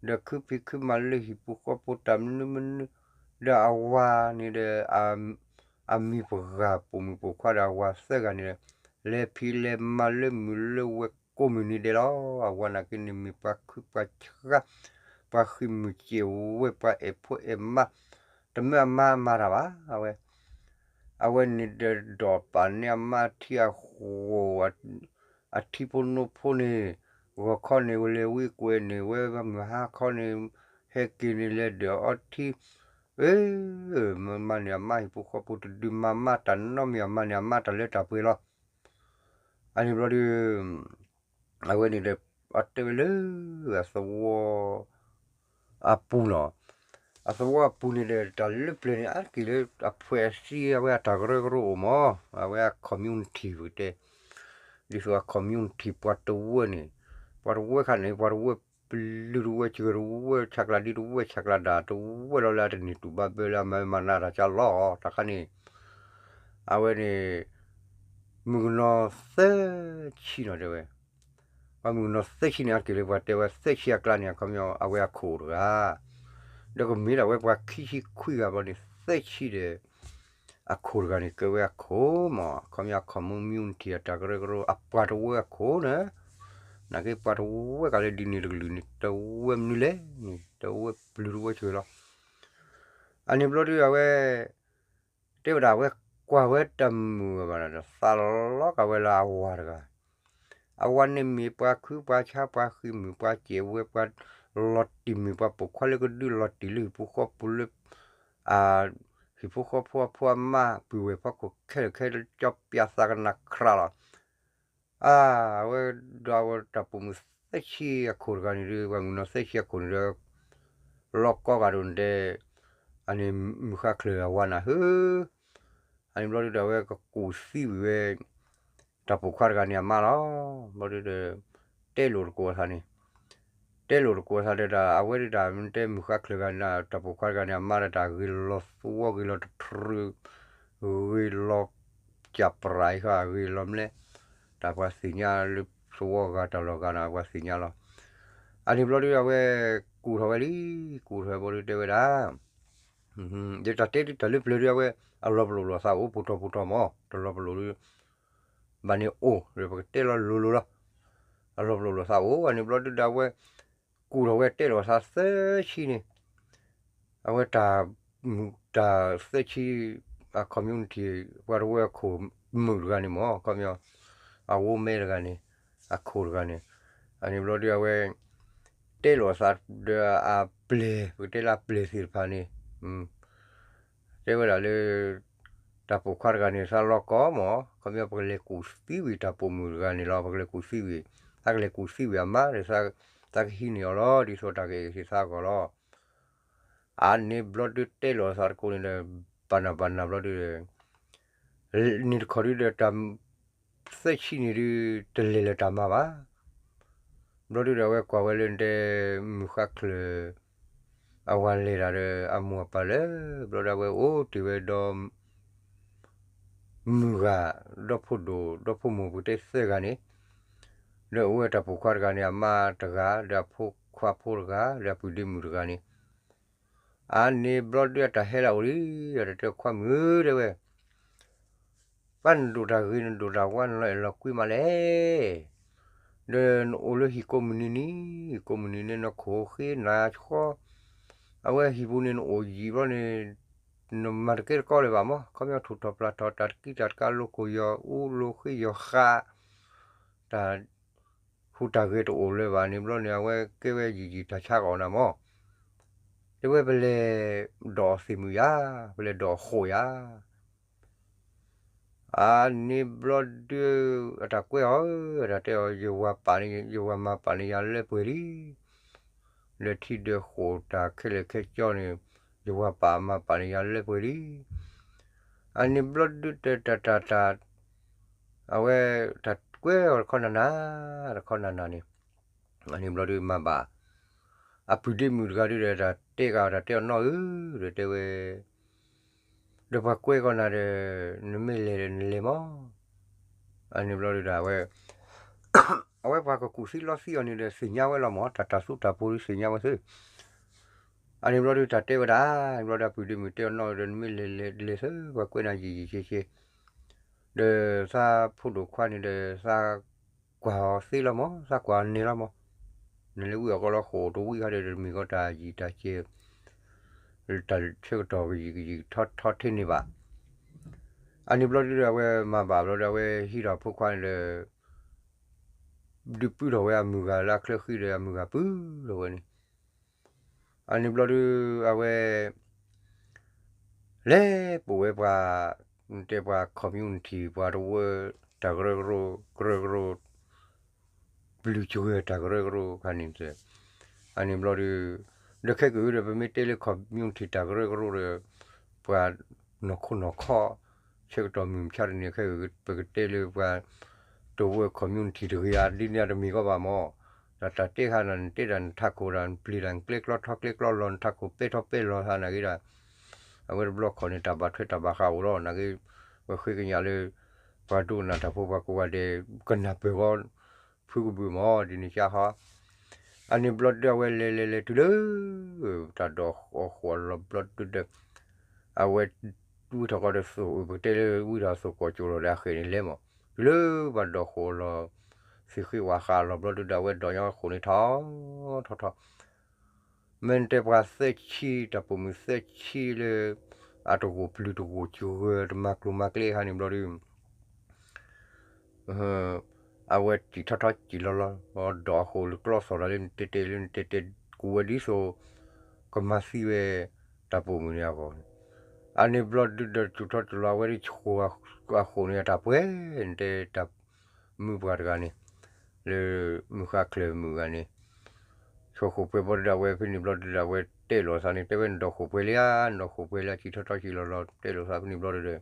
ဒီးခုဖံးခုမၤလၢဟံၣ်ပူၤဃီပူၤတၢ်မနုၤမနုၤ, ဒီးအဝၤန့ၣ်ဒီး အမံၤပှၤပိာ်မုၣ်ပိာ်ခွါဒီးအဝၤသၢဂၤန့ၣ်ဒီး လဲၤဖံးလဲၤမၤလၢမုၢ်လၢဝဲကိးမုၢ်နံၤဒဲးလီၤ. အဝၤနာ်က့န့ၣ် မ့ၢ်ပှၤခုပှၤဆှါ, ပှၤဃံးမုၢ်စဲးဝဲ ပှၤအဲၣ်ဖိအဲၣ်မါ, တမ့ၢ်အမါမၤတၢ်ဘၣ်, အဝဲ အဝဲန့ၣ်ဒီးဒိးပာ်န့ၢ်အမါထံအဃိၣ် အထံဖိနိဖိန့ၣ်, ဂီၤခီန့ၣ် ဝဲလဲၤဝံကွဲးန့ၢ်ဝဲ မုၢ်ဟါခီန့ၣ် ဟဲက့ၤန့ၣ်လဲၤဒၢးအီထံ, အ့, မၤန့ၢ်အမါဟံၣ်ဖိဃီဖိတဒု မၤမါတၢ်နီတမံၤ အမၤန့ၢ်အမါတၢ်လၢတၢ်ပှဲၤလီၤ. အန့ၣ်ဘျီဒုး အဝဲန့ၣ်ဒီး အတဲဝဲလၢ အသဝီ အပူၤနီၤ, အသဝီအပူၤန့ၣ်ဒီး တၢ်လၢပျၢၤန့ၣ် အါတက့ၢ်လၢ အဖှဲးအစံ အဝဲအတၢ်ကရၢကရိအိၣ်မး, အဝဲအ community ပကတဲ, ဒ်သိးအ community ပှၤတဝၢန့ၣ်, ပှၤတဝၢခါန့ၣ် ပှၤတဝၢပျုၤတဝၢ စှၢၤတဝၢ ဆးကျးဒံတဝၢ ဆးကျးဒၣ်တဝၢလီၤ လၢအတန့ၢ်တူၢ်ဘၣ်ဘၢလၢအမၤမၤနးတၢ်ကလီၤ တၢ်ခါန့ၣ် အဝဲန့ၣ် မုၣ်ကနီၤသၢဆံနီၤတဲဝဲ, ပှၤမုၣ်ကနီၤသၢဆံန့ၣ် အါတက့ၢ်လၢပှၤတဲဝဲသၢဆံအကျါန့ၣ် အခီပညီ အဝဲအခိၣ်တဂၤ, ဒီးကမ့ၢ်ဒၣ်ဝဲပှၤခံဆံခွံဂၤဘျီန့ၣ် သၢဆံဒီး အခိၣ်တဂၤန့ၣ် ကဲဝဲအခိၣ်မး အခီပညီ community အတၢ်ကရၢကရိ အပှၤတဝၢအခိၣ်န့ၣ်, နာ်က့ပှၤတဝၢကးလၢဒ်န့ၣ်တကလုာ်န့ၣ် တဝၢမနုၤလဲၣ်န့ၣ် တဝၢပျုၤတဝၢစှၢၤလီၤ. အန့ၣ်ဘျီဒုးအဝဲ တဲဝဲဒၣ်အဝဲကွၢ်ဝဲတၢ်မုာ်ဘၣ်ဒီး သးလီကးဝဲလၢအဝၤတဂၤ, အဝၤန့ၣ်မ့ၢ်ပှၤခုပှၤဆါ ပှၤဃံးမုၢ် ပှၤစဲးဝဲ ပှၤလီၤတံၢ်မုၢ် ပှၤပိာ်ခွါလၢကဒုလီၤတံၢ်လၢဟံၣ်ဖိဃီဖိလၢ အဟံၣ်ဖိဃီဖိအဖိအမါ ပုၢ်ဝဲၢ်ဖီခိၣ်ခဲလၢာ်ခဲဆ့ ကၠီပၠးသးကနၣ်ခြးလီၤ. အဝဲဒီးအဝဲတၢ်ပိာ်မုၣ်သၢဆံအခိၣ်တဂၤန့ၣ်ဒီး ပှၤမုၣ်ကနီၤသၢဆံအခိၣ်န့ၣ်ဒီး လီၤကီဂာ်ဒိၣ်န့ၣ်ဒီး အန့ၣ်မုၢ်ဃါချၢၣ်အဝၤနၢ်ဟု အန့ၣ်ဘျီဒုးဒီးအဝဲကကူၣ်သံဝံၤဝဲ တၢ်ပိာ်ခွါတဂၤန့ၣ်အမါလီၤ. ဘျီဒုးဒီး တဲလိာ်တကိးအသးန့ၣ်, တဲလိာ်တကိးအသးဒီးတၢ် အဝဲဒၣ်မ့ၢ်တဲမုၢ်ဃါချၢၣ်ဂၤန့ၣ် တၢ်ပိာ်ခွါတဂၤန့ၣ် အမါဒီးတၢ်ဂ့ၤလီၤသဝီ ဂ့ၤလီၤတထြၢ ဂ့ၤလီၤကၠၣ်ပြးအံၤဃီ အဂ့ၤလီၤမလဲၣ်, တၢ်ပှၤသ့ၣ်ညါလၢသဝီဂၤတၢ်လီၢ်ဂၤန့ၣ် ပှၤသ့ၣ်ညါလီၤ. အန့ၣ်ဘျီဒုးအဝဲ ကူၣ်ထီၣ်ဝဲလံ, ကူၣ်ထီၣ်ဝဲဘျီဒုးတဲဝဲဒၣ် ဒီးတၢ်တဲဒုးတၢ်လၢပျၢၤဒုး အဝဲ အလီၤပလိာ်လိာ်သးအိၣ် ပူၤထီၣ်ပူၤထီၣ်မး တလီၤပလိာ်ဒုး ဘၣ်န့ၣ်အိၣ်ဒီး ပကတဲလီၤလိၤလိၤလီၤ. အလီၤပလိာ်လိာ်သးအိၣ် အန့ၣ်ဘျီဒုးဒီး အဝဲ ကူၣ်ထီၣ်ဝဲတဲလိာ်သးသၢဆံန့ၣ် အဝဲတၢ် တၢ်သၢဆံ အ community ပှၤတဝၢအခိၣ်မုၣ်တဂၤန့ၣ်မး ခီပညီ အဝိမဲတဂၤန့ၣ် အခိၣ်တဂၤန့ၣ် အန့ၣ်ဘျီဒုးအဝဲ တဲလိာ်အသးဒီးအပျဲၢ် ပကတဲလၢအပျဲၢ်သ့ၣ်တဖၣ်န့ၣ် တဲဝဲဒၣ်လၢ တၢ်ပိာ်ခွါတဂၤန့ၣ် သးလီၤကီမး ခီပညီ ပကလဲၤကူၣ်သံဝံၤတၢ်ပိာ်မုၣ်တဂၤန့ၣ်လီၤ ပကလဲၤကူၣ်သံဝံၤ သးကလဲၤကူၣ်သံဝံၤအမါဒီး သးကဟံးန့ၢ်အီၤလီၤ ဒ်သိးတၢ်ကအဲၣ်ကသ့သးအဂီၢ်လီၤ. အန့ၣ်ဘျီဒုးတဲလိာ်အသးတကိးန့ၣ်ဒီး ဘၣ်နၢ်ဘၣ်နၢ်ဘျီဒုး န့ၣ်တခီဒုးဒီးတၢ် သၢဆံန့ၣ်ဒုး တလဲၤလၢၤတၢ်မၤဘၣ်. ဘျီဒုးဒီးအဝဲကွၢ်ဝဲလၢတဲ မုၢ်ဃါချၢၣ် အဝၤလဲၤတၢ်ဒီး အမိၢ်အပၢ်လၢ ဘျီဒုးအဝဲအိၣ်တ့ၢ်ဝဲဒီး မုၢ်ဂၤ ဒီဖိဒိၣ် ဒီဖိမိၢ်ပကတဲသၢဂၤန့ၣ် ဒီးအိၣ်ဝဲတၢ်ပိာ်ခွါတဂၤန့ၣ် အမါတဂၤ ဒီးအဖိခွါဖိတဂၤ ဒီးအပုၢ်ဒ့မုၣ်တဂၤန့ၣ် အန့ၣ်ဘျီဒုးအတၢ်ဟဲလၢအအိၣ်လံ ဒီးတၢ်တဲခွါမုၣ်တဲဝဲ ပှၤနဒိၣ်တၢ်ဂ့ၤ နဒိၣ်တၢ်ဝါ နလီၤအဲၣ်လီၤကွံမးလဲၣ်. ဒီးနအိၣ်လၢဟံၣ်ကိးမုၢ်နံၤနံၤ ကိးမုၢ်နံၤန့ၣ် နခိၣ်ဃ့နၤဆှီ အဝဲဟံၣ်ပူၤန့ၣ် နအိၣ်ယံာ်ဘျီန့ၣ် နမၤတကဲတကီလၢၤဘၣ်မး ခီပညီထူးထီၣ်ပျၢ်ထီၣ် တၢ်တကံတၢ်တကါ လိာ်ခိၣ်ယီၤအူ လိာ်ဃ့ယီၤဃး တၢ်ဟူးတၢ်ဂဲၤတအိၣ်လၢၤဘၣ်န့ၣ်ဘျီန့ၣ် အဝဲကဲဝဲယံာ်ယံာ်တၢ်ဆါကီးနၤမး တဲဝဲပလဲၤဒိးအီၤသ့ၣ်မုၢ်ယါ ပလဲၤဒိးအီၤဃိးယါ အန့ၣ်ဘျီဒုး အတၢ်ကွဲးအီၤ အတၢ်တဲအီၤ ယဝၤပာ်န့ၣ် ယဝၤမၤပာ်န့ၢ်ယၤလၢပှဲၤလံ လၢထံဒၢးဃိးတၢ်ခဲလၢာ်ခဲဆ့န့ၣ် ယဝၤပာ်မၤပာ်န့ၢ်ယၤလၢပှဲၤလံ အန့ၣ်ဘျီဒုးတၢ်တၢ်တၢ်တၢ် အဝဲတၢ်ကွဲးအီၤတခီနၤနၤ တခီနၤနၤန့ၣ် အန့ၣ်ဘျီဒုးမၤဘၣ် အပုၢ်ဒ့မုၣ်တဂၤဒုးဒီး တၢ်တဲကဒီးတၢ်တဲအီၤနီၢ်ဧၢ ဒီးတဲဝဲ ဒီးပှၤကွဲးကီးနၤဒီး နမ့ၢ်လဲၤဒီးနလဲၤမး အန့ၣ်ဘျီဒုးဒီးအဝဲ အဝဲပှၤကကူၣ်သံလီသံအီၤန့ၣ်ဒီး သ့ၣ်ညါဝဲလီၤမး တၢ်တၢ်သူတၢ်ပူၤဒုးသ့ၣ်ညါဝဲသ့ အန့ၣ်ဘျီဒုးတၢ်တဲဝဲဒၣ် ဘျီဒုးအပုၢ်ဒ့မုၣ်တဲအီၤနီၢ်ဒီး နမ့ၢ်လဲၤလဲၤလဲၤသၢ ပှၤကွဲးနၤယံာ်ယံာ်ဆ့ဆ့ ဒီးသးဖိဒိၣ်ခွါန့ၣ်ဒီး သးကွၢ်အီၤသ့လီၤမး သးကွၢ်အီၤန့ၣ်လီၤမး နလဲၤဝံၣ်အီၤကီးလီၤ ဃိးတဝံၣ်ခါဒီး တမ့ၢ်ကီးတၢ်ယံာ်တၢ်စဲး တၢ်ဆၢကတီၢ်ကယံာ်ကယံာ်ထီထီထီန့ၢ်ဘၣ်. အန့ၣ်ဘျီဒုဒီး အဝဲမၤဘၣ်ဘျီဒီး အဝဲဟံးထီၣ်ဖိခွါန့ၣ်ဒီး ဒုးပုၢ်ထီၣ်ဝဲအမုၢ်ဂၤလၢအချၢဃံဒီး အမုၢ်ဂၤပုၢ်ထီၣ်ဝဲန့ၣ်, အန့ၣ်ဘျီဒု အဝဲ လဲၤပိာ်ဝဲပှၤ တဲပှၤ community ပှၤတဝၢ တၢ်ကရၢကရိ ကရၢကရိ ပျုၤစှၤတၢ်ကရၢကရိခါန့ၣ်, အန့ၣ်ဘျီဒု ဒီးခဲက့ၤဒီး ပမ့ၢ်တဲလၢ community တၢ်ကရၢကရိဒီး ပှၤနီၢ်ခိနီၢ်ခီ ဆၢကတီၢ်မုၢ်မဆါတနံၤခဲက့ၤ ပကတဲလၢပှၤ တဝၢ community တဂ့ၤဧါ ဒ်န့ၣ်တမ့ၢ်ကီးဘၣ်မၢ်, ဒီးတၢ်တဲဟါနၤ နတဲဒၣ်နထးခိၣ်ဒီး နပျံၤတၢ်နကျဲကျီထီကျဲကျီလီၤ နထးခိၣ်ပဲထီပဲလီၤဟါနၤဂ့ၤဒီး အဝဲတဘျီခီၣ်န့ၣ် တၢ်ဘၣ်ထွဲတၢ်ဘၣ်ဃးအိၣ်လီၤ နဂ့ၤ, ပဃ့ကညးလၢ ပှၤဒိကနၣ်တၢ်ဖိ ပှၤကိးဂၤဒဲး ကနၢ်ပၢၢ်ဂီၢ် ဖုကဘုၣ်မၢ် ဒ်န့ၣ်ကဟီ, အန့ၣ်ဘျီဒုအဝဲလဲၤလဲၤလဲၤတုၤလၢ တၢ်ဒိးအီၣ်ဃိးအလီၢ်ဘျီဒုဒီး အဝဲ ဝံထီၣ်ကီးဒီးသိၣ် ပကတဲလၢဝံထီၣ်သိၣ်ကီၢ်ကၠိၤလီၤဒီး အဃဲၣ်န့ၣ်လဲၤမၢ် တုၤလၢပှၤဒိးဃိးအလီၢ် သ့ၣ်ဃ့ဝၣ်ဃးအလီၢ်ဘျီဒုဒီး အဝဲဒိးညီဃိးန့ၣ်ထီၣ်ထီၣ်ထီၣ် မ့ၢ်နတဲပှၤသၢဆံ တၢ်ပိာ်မုၣ်သၢဆံလၢ အတဂိာ်ပျုၤတဂိာ်စှၤ တမၤကျိၤမၤကျဲဟါန့ၣ်ဘျီဒု အဝဲစံၣ်ထီၣ်ထီၣ်စံၣ်လီၤလီၤ ဒိးအဃိးလၢကျီသီၣ်ဒီးလၢနတဲတဲလၢနတဲတဲ ကူးဝဲဒ်သိး ကမၤသံဝဲ တၢ်ပိာ်မုၣ်န့ၣ်အဂီၢ်န့ၣ်, အန့ၣ်ဘျီဒုဒီးစံၣ်ထီၣ်စံၣ်လီၤ အဝဲဒၣ်ဆိၣ်အဃိးန့ၣ်အတၢ်ပှဲၤ နတဲတၢ်မုၢ်ပှၢ်တဂၤန့ၣ် လၢမုၢ်ဃါချၢမုၢ်ဂၤန့ၣ် ဆိၣ်ဃိးပှဲၤဘျီဒုဒီး အဝဲဖဲန့ၣ်ဘျီဒုဒီး အဝဲတဲလိာ်သးန့ၣ် တဲဝဲနဒိးဃိးပှဲၤလံဧါ နဒိးဃိးပှဲၤလံ စံၣ်ထီၣ်ထီၣ်စံၣ်လီၤလီၤ တဲလိာ်သးဖဲန့ၣ်ဘျီဒုဒီး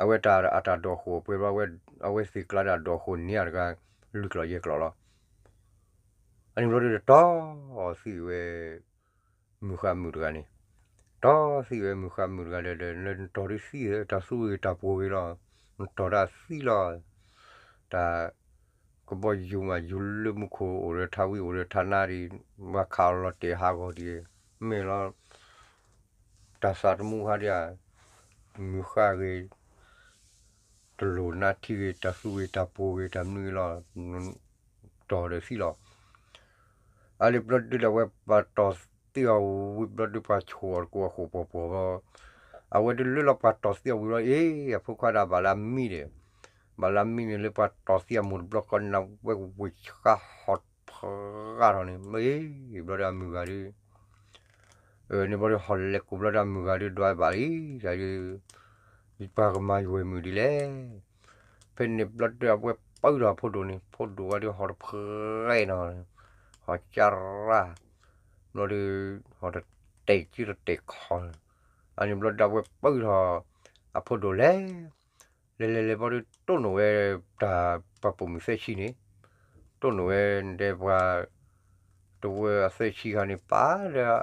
အဝဲတၢ်အတၢ်ဒိးဃိးပှဲၤဘျီ အဝဲသ့ၣ်ကျါဒၣ်ဒိးဃိးန့ၢ်တဂၤ လွံၢ်ကျီၢ်ယဲၢ်ကျီၢ်လီၤ. အန့ၣ်ဘျီဒုဒီးတီၢ်သံဝဲ မုၢ်ဃါမုၣ်တဂၤန့ၣ်, တီၢ်သံဝဲမုၢ်ဃါမုၣ်တဂၤဒီး လၢနတီၢ်ဒုးသံ တၢ်သူဂ့ၤတၢ်ပှိၤဂ့ၤလီၤ, နတီၢ်တၢ်သံလီၤ. တၢ် ကဘီယူၤမး ယူၤလၢမူခိၣ်အိၣ်ဒီးထါဝံၤအိၣ်ဒီးထါနါဒံး ဘၣ်ခးအီၤလီၤတဲာ်ဟးဂီၤဒံး မ့ၢ်လီၤ တၢ်သးတမူဟါဒံးဧါ, မုၢ်ဃါဂ့ၤ တလိၣ်နါထံဂ့ၤ တၢ်သူဂ့ၤတၢ်ပှိၤဂ့ၤ တၢ်မနုၤဂ့ၤလီၤ, တီၢ်ဒီးသံလီၤ. အလံၤဘျီဒုဒီး အဝဲပှၤတီၢ်သံအီၤဝံၤဘျီဒု ပှၤဆိၣ်အီၤတကိးအဃိာ်ပှီၢ်ပှီၢ်ဘျီ, အဝဲဒုလၢလီၤပှၤတီၢ်သံအီၤဝံၤလီၤ အ့ အဖိခွါဒၣ်ဘၣ်လၢအမံဒီး, ဘၣ်လၢအမံန့ၣ်လၢပှၤတီၢ်သံအမိၢ်တဘျီဃီ နဝဲဝ့ၢ်ဆှါဟီၣ်ဖျါထီၣ်န့ၣ် မ့ၢ်ဘျီဒုအမုၢ်ဂၤဒု န့ၣ်ဘျီဒုဟီၣ်လဲၤကိးဘျီဒုအမုၢ်ဂၤဒုဒွးဘၣ်လံ, ပှၤကမၤယဝဲၢ်မုၣ်ဒ်လဲၣ်. ဖဲန့ၣ်ဘျီဒုအဝဲပၢၢ်ထီၣ်အဖိဒိၣ်န့ၣ် ဖိဒိၣ်ဝဲဒုဟီၣ်တဖျါနီၤ, ဟီၣ်ကၢ်ရၢ်, ဘျီဒု ဟီၣ်တတဲာ်ကၠံတတဲာ်ခီ, အန့ၣ်ဘျီဒုအဝဲပၢၢ်ထီၣ် အဖိဒိၣ်လဲၤ လဲၤလဲၤလဲၤဘျီဒု တိၢ်နီၣ်ဝဲ တၢ်ပှၤပိာ်မုၣ်သၢဆံန့ၣ်, တိၢ်နီၣ်ဝဲဒဲပှၤ တဝၢအသၢဆံဂၤန့ၣ် ပာ်ဒီး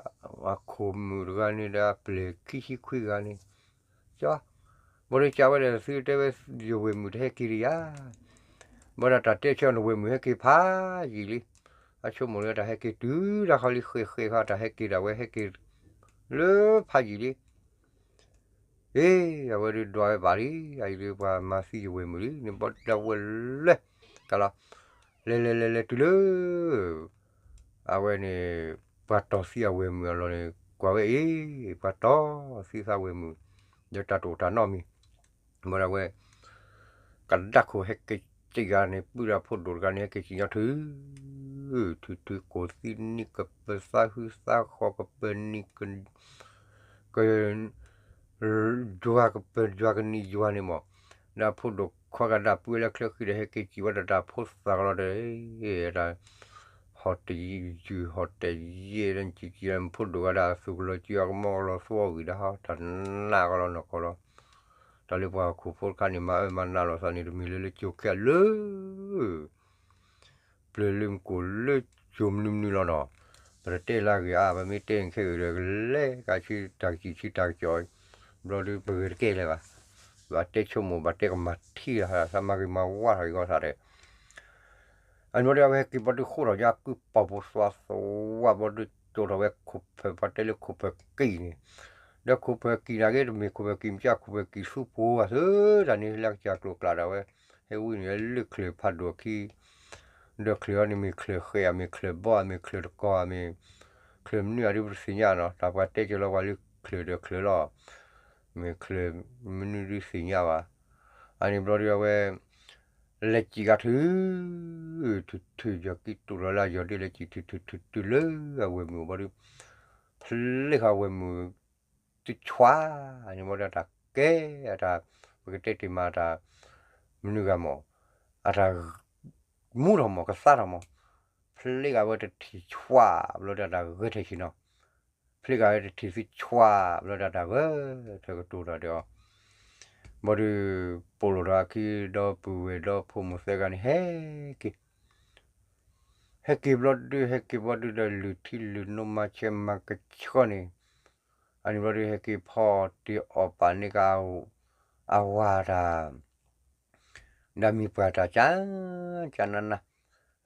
အခိၣ်မုၣ်တဂၤန့ၣ်ဒီး အပျဲၢ်ခံဆံခွံဂၤန့ၣ်, ကၠီ, ဘျီဒုကၢဝဲဒီးသုတဲဝဲ ယဝဲၢ်မုၣ်တဟဲက့ၤဒံးယၤ, ဘၣ်ဒီးတၢ်တဲဆၢနဝဲၢ်မုၣ်ဟဲက့ၤဖးယံာ်လံ, အဆိကမိၣ်လၢတၢ်ဟဲက့ၤတုၤတၢ်ဃီလံ ဃဲးဃဲးဃီ တၢ်ဟဲက့ၤဒၣ်ဝဲဟဲက့ၤ လၢဖးယံာ်လံ အ့ အဝဲဒုးဒွးဝဲဘၣ်လံ, အအံၤဒုးပှၤမၤသံယဝဲၢ်မုၣ်လံန့ၣ် ဘျီဒုးအဝဲလဲၤ, ကလီၤ, လဲၤလဲၤလဲၤလဲၤတုၤလၢ အဝဲန့ၣ် ပှၤတီၢ်သံအဝဲၢ်မုၣ်အလီၢ်န့ၣ် ကွၢ်ဝဲအ့ ပှၤတီၢ်သံသးဝဲၢ်မုၣ် ဒီးတၢ်တအိၣ်တၢ်နီတမံၤ, ဘၣ်ဒီးဝဲ ကဒါခိၣ်ဟဲက့ၤစံၣ်ဂၤန့ၣ် ပုၢ်ဒီးဖိဒိၣ်တဂၤန့ၣ် ဟဲက့ၤစံၣ်ညီထူ ထူထူကိၢ်သံနံၤကပၢၤသးဟုသးဃီကပၢၤနံၤ က ယွၤကပၢၤယွၤကနံၤယွၤန့ၣ်မး, ဒီးဖိဒိၣ်ခွါကဒါပုၢ်ဝဲလၢချၢဃံဒီး ဟဲက့ၤစံၣ်ဝဲဒၣ်တၢ်ဖိသၣ်ကလီၤဒီး တၢ် ဟီၣ်တယုၢ်ဟီၣ်တယဲၢ်ဒီး စံၣ်စံၣ်ဒီး ဖိဒိၣ်ဂၤဒၣ် သူၣ်ကလီၤစုအကမီၤကလီၤသီအဂံၢ်ဒီးဟီ တၢ်နးကလီၤနီၢ်ကီၢ်လီၤ. တၢ်လၢပှၤဟီၣ်ခိၣ်ဖိတခါန့ၣ် မၤအၢမၤနးလိာ်သးန့ၣ် တမ့ၢ်လၢလၢကၠိခဲလၢ ပျၢၤလၢမူခိၣ်လၢကၠိမနုၤမနုၤလီၤနီၤ, ပတတဲလၢအဂ့ၢ်အါ, ပမ့ၢ်တဲန့ၣ်ခဲအံၤဒီး ကလဲၤကဆံတၢ်ကစံးဆံတၢ်ကစီၣ်, ဘျီဒုးပဂဲၤတကဲလၢၤဘၣ်, ဘၣ်တဲဆိကမိၣ်ဘၣ်တဲကမၤထံၣ်လီၤသး မၤဂ့ၤမၤဝါထီၣ်ဂ့ၤဂီၢ်သးဒီး အန့ၣ်ဘျီဒုး အဝဲဟဲက့ၤဘျီဒုးဃိထီၣ်ညါကုပာ်ဖိသွါသဝါဘျီဒုး ကၠိထီၣ်ဝဲခိၣ်ဖၢၣ် ပှၤတဲလၢခိၣ်ဖၢၣ်ကံၢ်န့ၣ်, ဒီးခိၣ်ဖၢၣ်ကံၢ်နာ်က့ တမ့ၢ်ခိၣ်ဖၢၣ်ကံၢ်မ့ၢ်ကၠၢ် ခိၣ်ဖၢၣ်ကံၢ်သူဖိအသးဒၣ်န့ၣ် လၢကစၢ်ကျိၤကျါဒၣ်ဝဲ, ဟဲဝံန့ၣ်လၢချၢၣ်ဖးဒိၣ်အခံ, ဒီးချၢးအီၤန့ၣ် မ့ၢ်ချၢးဃဲဧါ, မ့ၢ်ချၢးဘီဧါ, မ့ၢ်ချၢးတကီဧါ, မ့ၢ်ချၢးမနုၤဧါဒုးပတသ့ၣ်ညါနီၤ, တၢ်ပှၤတဲက့ၤလီၤပှၤလၢချၢးဒီးချၢးလီၤ, မ့ၢ်ချၢးမနုၤဒုးသ့ၣ်ညါဘၣ်. အန့ၣ်ဘျီဒုးအဝဲ လဲၤစံၣ်ကၤထုး ထုးထုး ယီၤကံတူၢ်လီၤလၢယီၤဒုး လဲၤစံၣ်ထုးထုးထုးထုးလၢအဝဲၢ်မုၢ်ဘျီဒုး ဖျ့ဃီၤဝဲၢ်မုၢ် တဆွး, အန့ၣ်ဘျီဒုးတၢ်ကဲ အတၢ် ပကတဲတ့ၢ်မးတၢ် မနုၤဂၤမး အတၢ် မူထီၣ်မး ကသါထီၣ်မး, ဖျ့ဃီၤဝဲတထံၣ်ဆွး ဘျီဒုးတၢ်ဂဲၤထၢၣ်ဆ့ၣ်နီၤ, ဖျ့ဃီၤဝဲတထံၣ်သုဆွး ဘျီဒုးတၢ်ဂဲၤထၢၣ်ကတိၤတၢ်ဒီးအီၤ, ဘျီဒုး ပိာ်လိာ်ဒီးအခံ ဒီပုၢ်ဝဲၢ်ဒီဖိမိၢ်သၢဂၤန့ၣ် ဟဲက့ၤ ဟဲက့ၤဘျီဒုး ဟဲက့ၤဘျီဒုးဒီး လုၢ်ထံလုၢ်နိမၤဆဲးမၤကဆှီန့ၣ်, အန့ၣ်ဘျီဒုး ဟဲက့ၤဖီတ့ၢ်အီၣ်ပာ်န့ၢ်က့ၤ အဝၤတၢ် ဒီးမံၤပှၢ်တၢ်ကၢ်ကၢ်နးနး,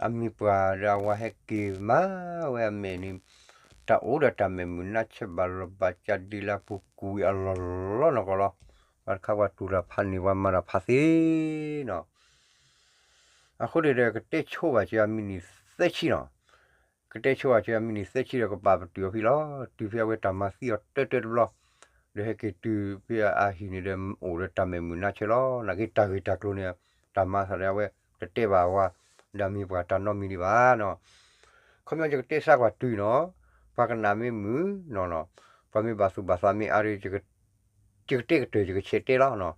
အမံၤပှၢ်ဒီးအဝၤဟဲက့ၤမၤဝဲအမဲာ်န့ၣ်, တၢ်အိၣ်ဒီးတၢ်မဲာ်မုာ်နါဆဲးဘၣ်လီၤဘၣ်ကၢ်ဒ်လၢပူၤကွံာ်အလီၢ်လီၢ်နီၢ်ကီၢ်လီၤ. ပှၤတခါပှၤတူၢ်တၢ်ဖးန့ၢ် ပှၤမၤတၢ်ဖးသ့နီၤ. အဃိန့ၣ်ဒီး ကတဲဆိဘၣ်စၢၤအမံးနံးသၢဆံနီၤ, ကတဲဆိဘၣ်စၢၤအမံးနံးသၢဆံဒီး ကပာ်ပတုာ်အီၤဖဲလီၤ. တုၤဖဲအဝဲတၢ်မၤသံအီၤတၢတၢတဘျီ, ဒီးဟဲက့ၤတုၤဖဲအဟံၣ်န့ၣ်ဒီး အိၣ်ဒီးတၢ်မဲာ်မုာ်နါဆဲးလီၤ. နာ်က့တၢ်ဂ့ၢ်တၢ်ကျိၤန့ၣ် တၢ်မၤသးဒီးအဝဲ တတဲဘၣ်အဝၤ ဒီးမံၤပှၢ်တၢ်နီတမံၤဒံးဘၣ်နီၤ. ခီပညီယကတဲစးကွၢ်တုၤနီၤ, ပှၤကနၣ်မ့ၢ်မုာ်နီၤနီၤ, ပှၤမ့ၢ်ဘၣ်သူၣ်ဘၣ်သးမ့ၢ်အါဒီး ယကတဲကတၢၢ် ယကဆဲးတဲလီၤနီၤ.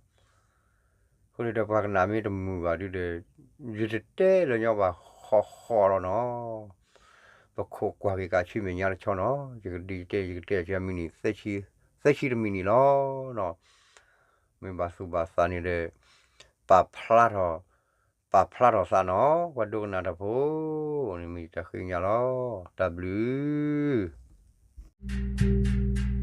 အဃိန့ၣ်ဒီးပှၤကနၣ်မ့ၢ်တမုာ်ဘၣ်ဒုးဒီး ယတတဲလၢၤညီဘၣ်ဃီဃီလီၤနီၤ. ပခိးကွၢ်က့ၤကးဆူမဲာ်ညါတဆီနီၤ, ယကဒုးယတဲ ယကတဲအစၢၤမံးနံး သၢဆံတမံးနံးလီၤနီၤ. မ့ၢ်ဘၣ်သူၣ်ဘၣ်သးန့ၣ်ဒီး ပာ်ဖျါထီၣ် ပာ်ဖျါထီၣ်သးနီၤ, ပှၤဒိကနၣ်တၢ်ဖိ န့ၣ်မ့ၢ်တၢ်ဃ့ကညးလီၤ. တၢ်ဘျုး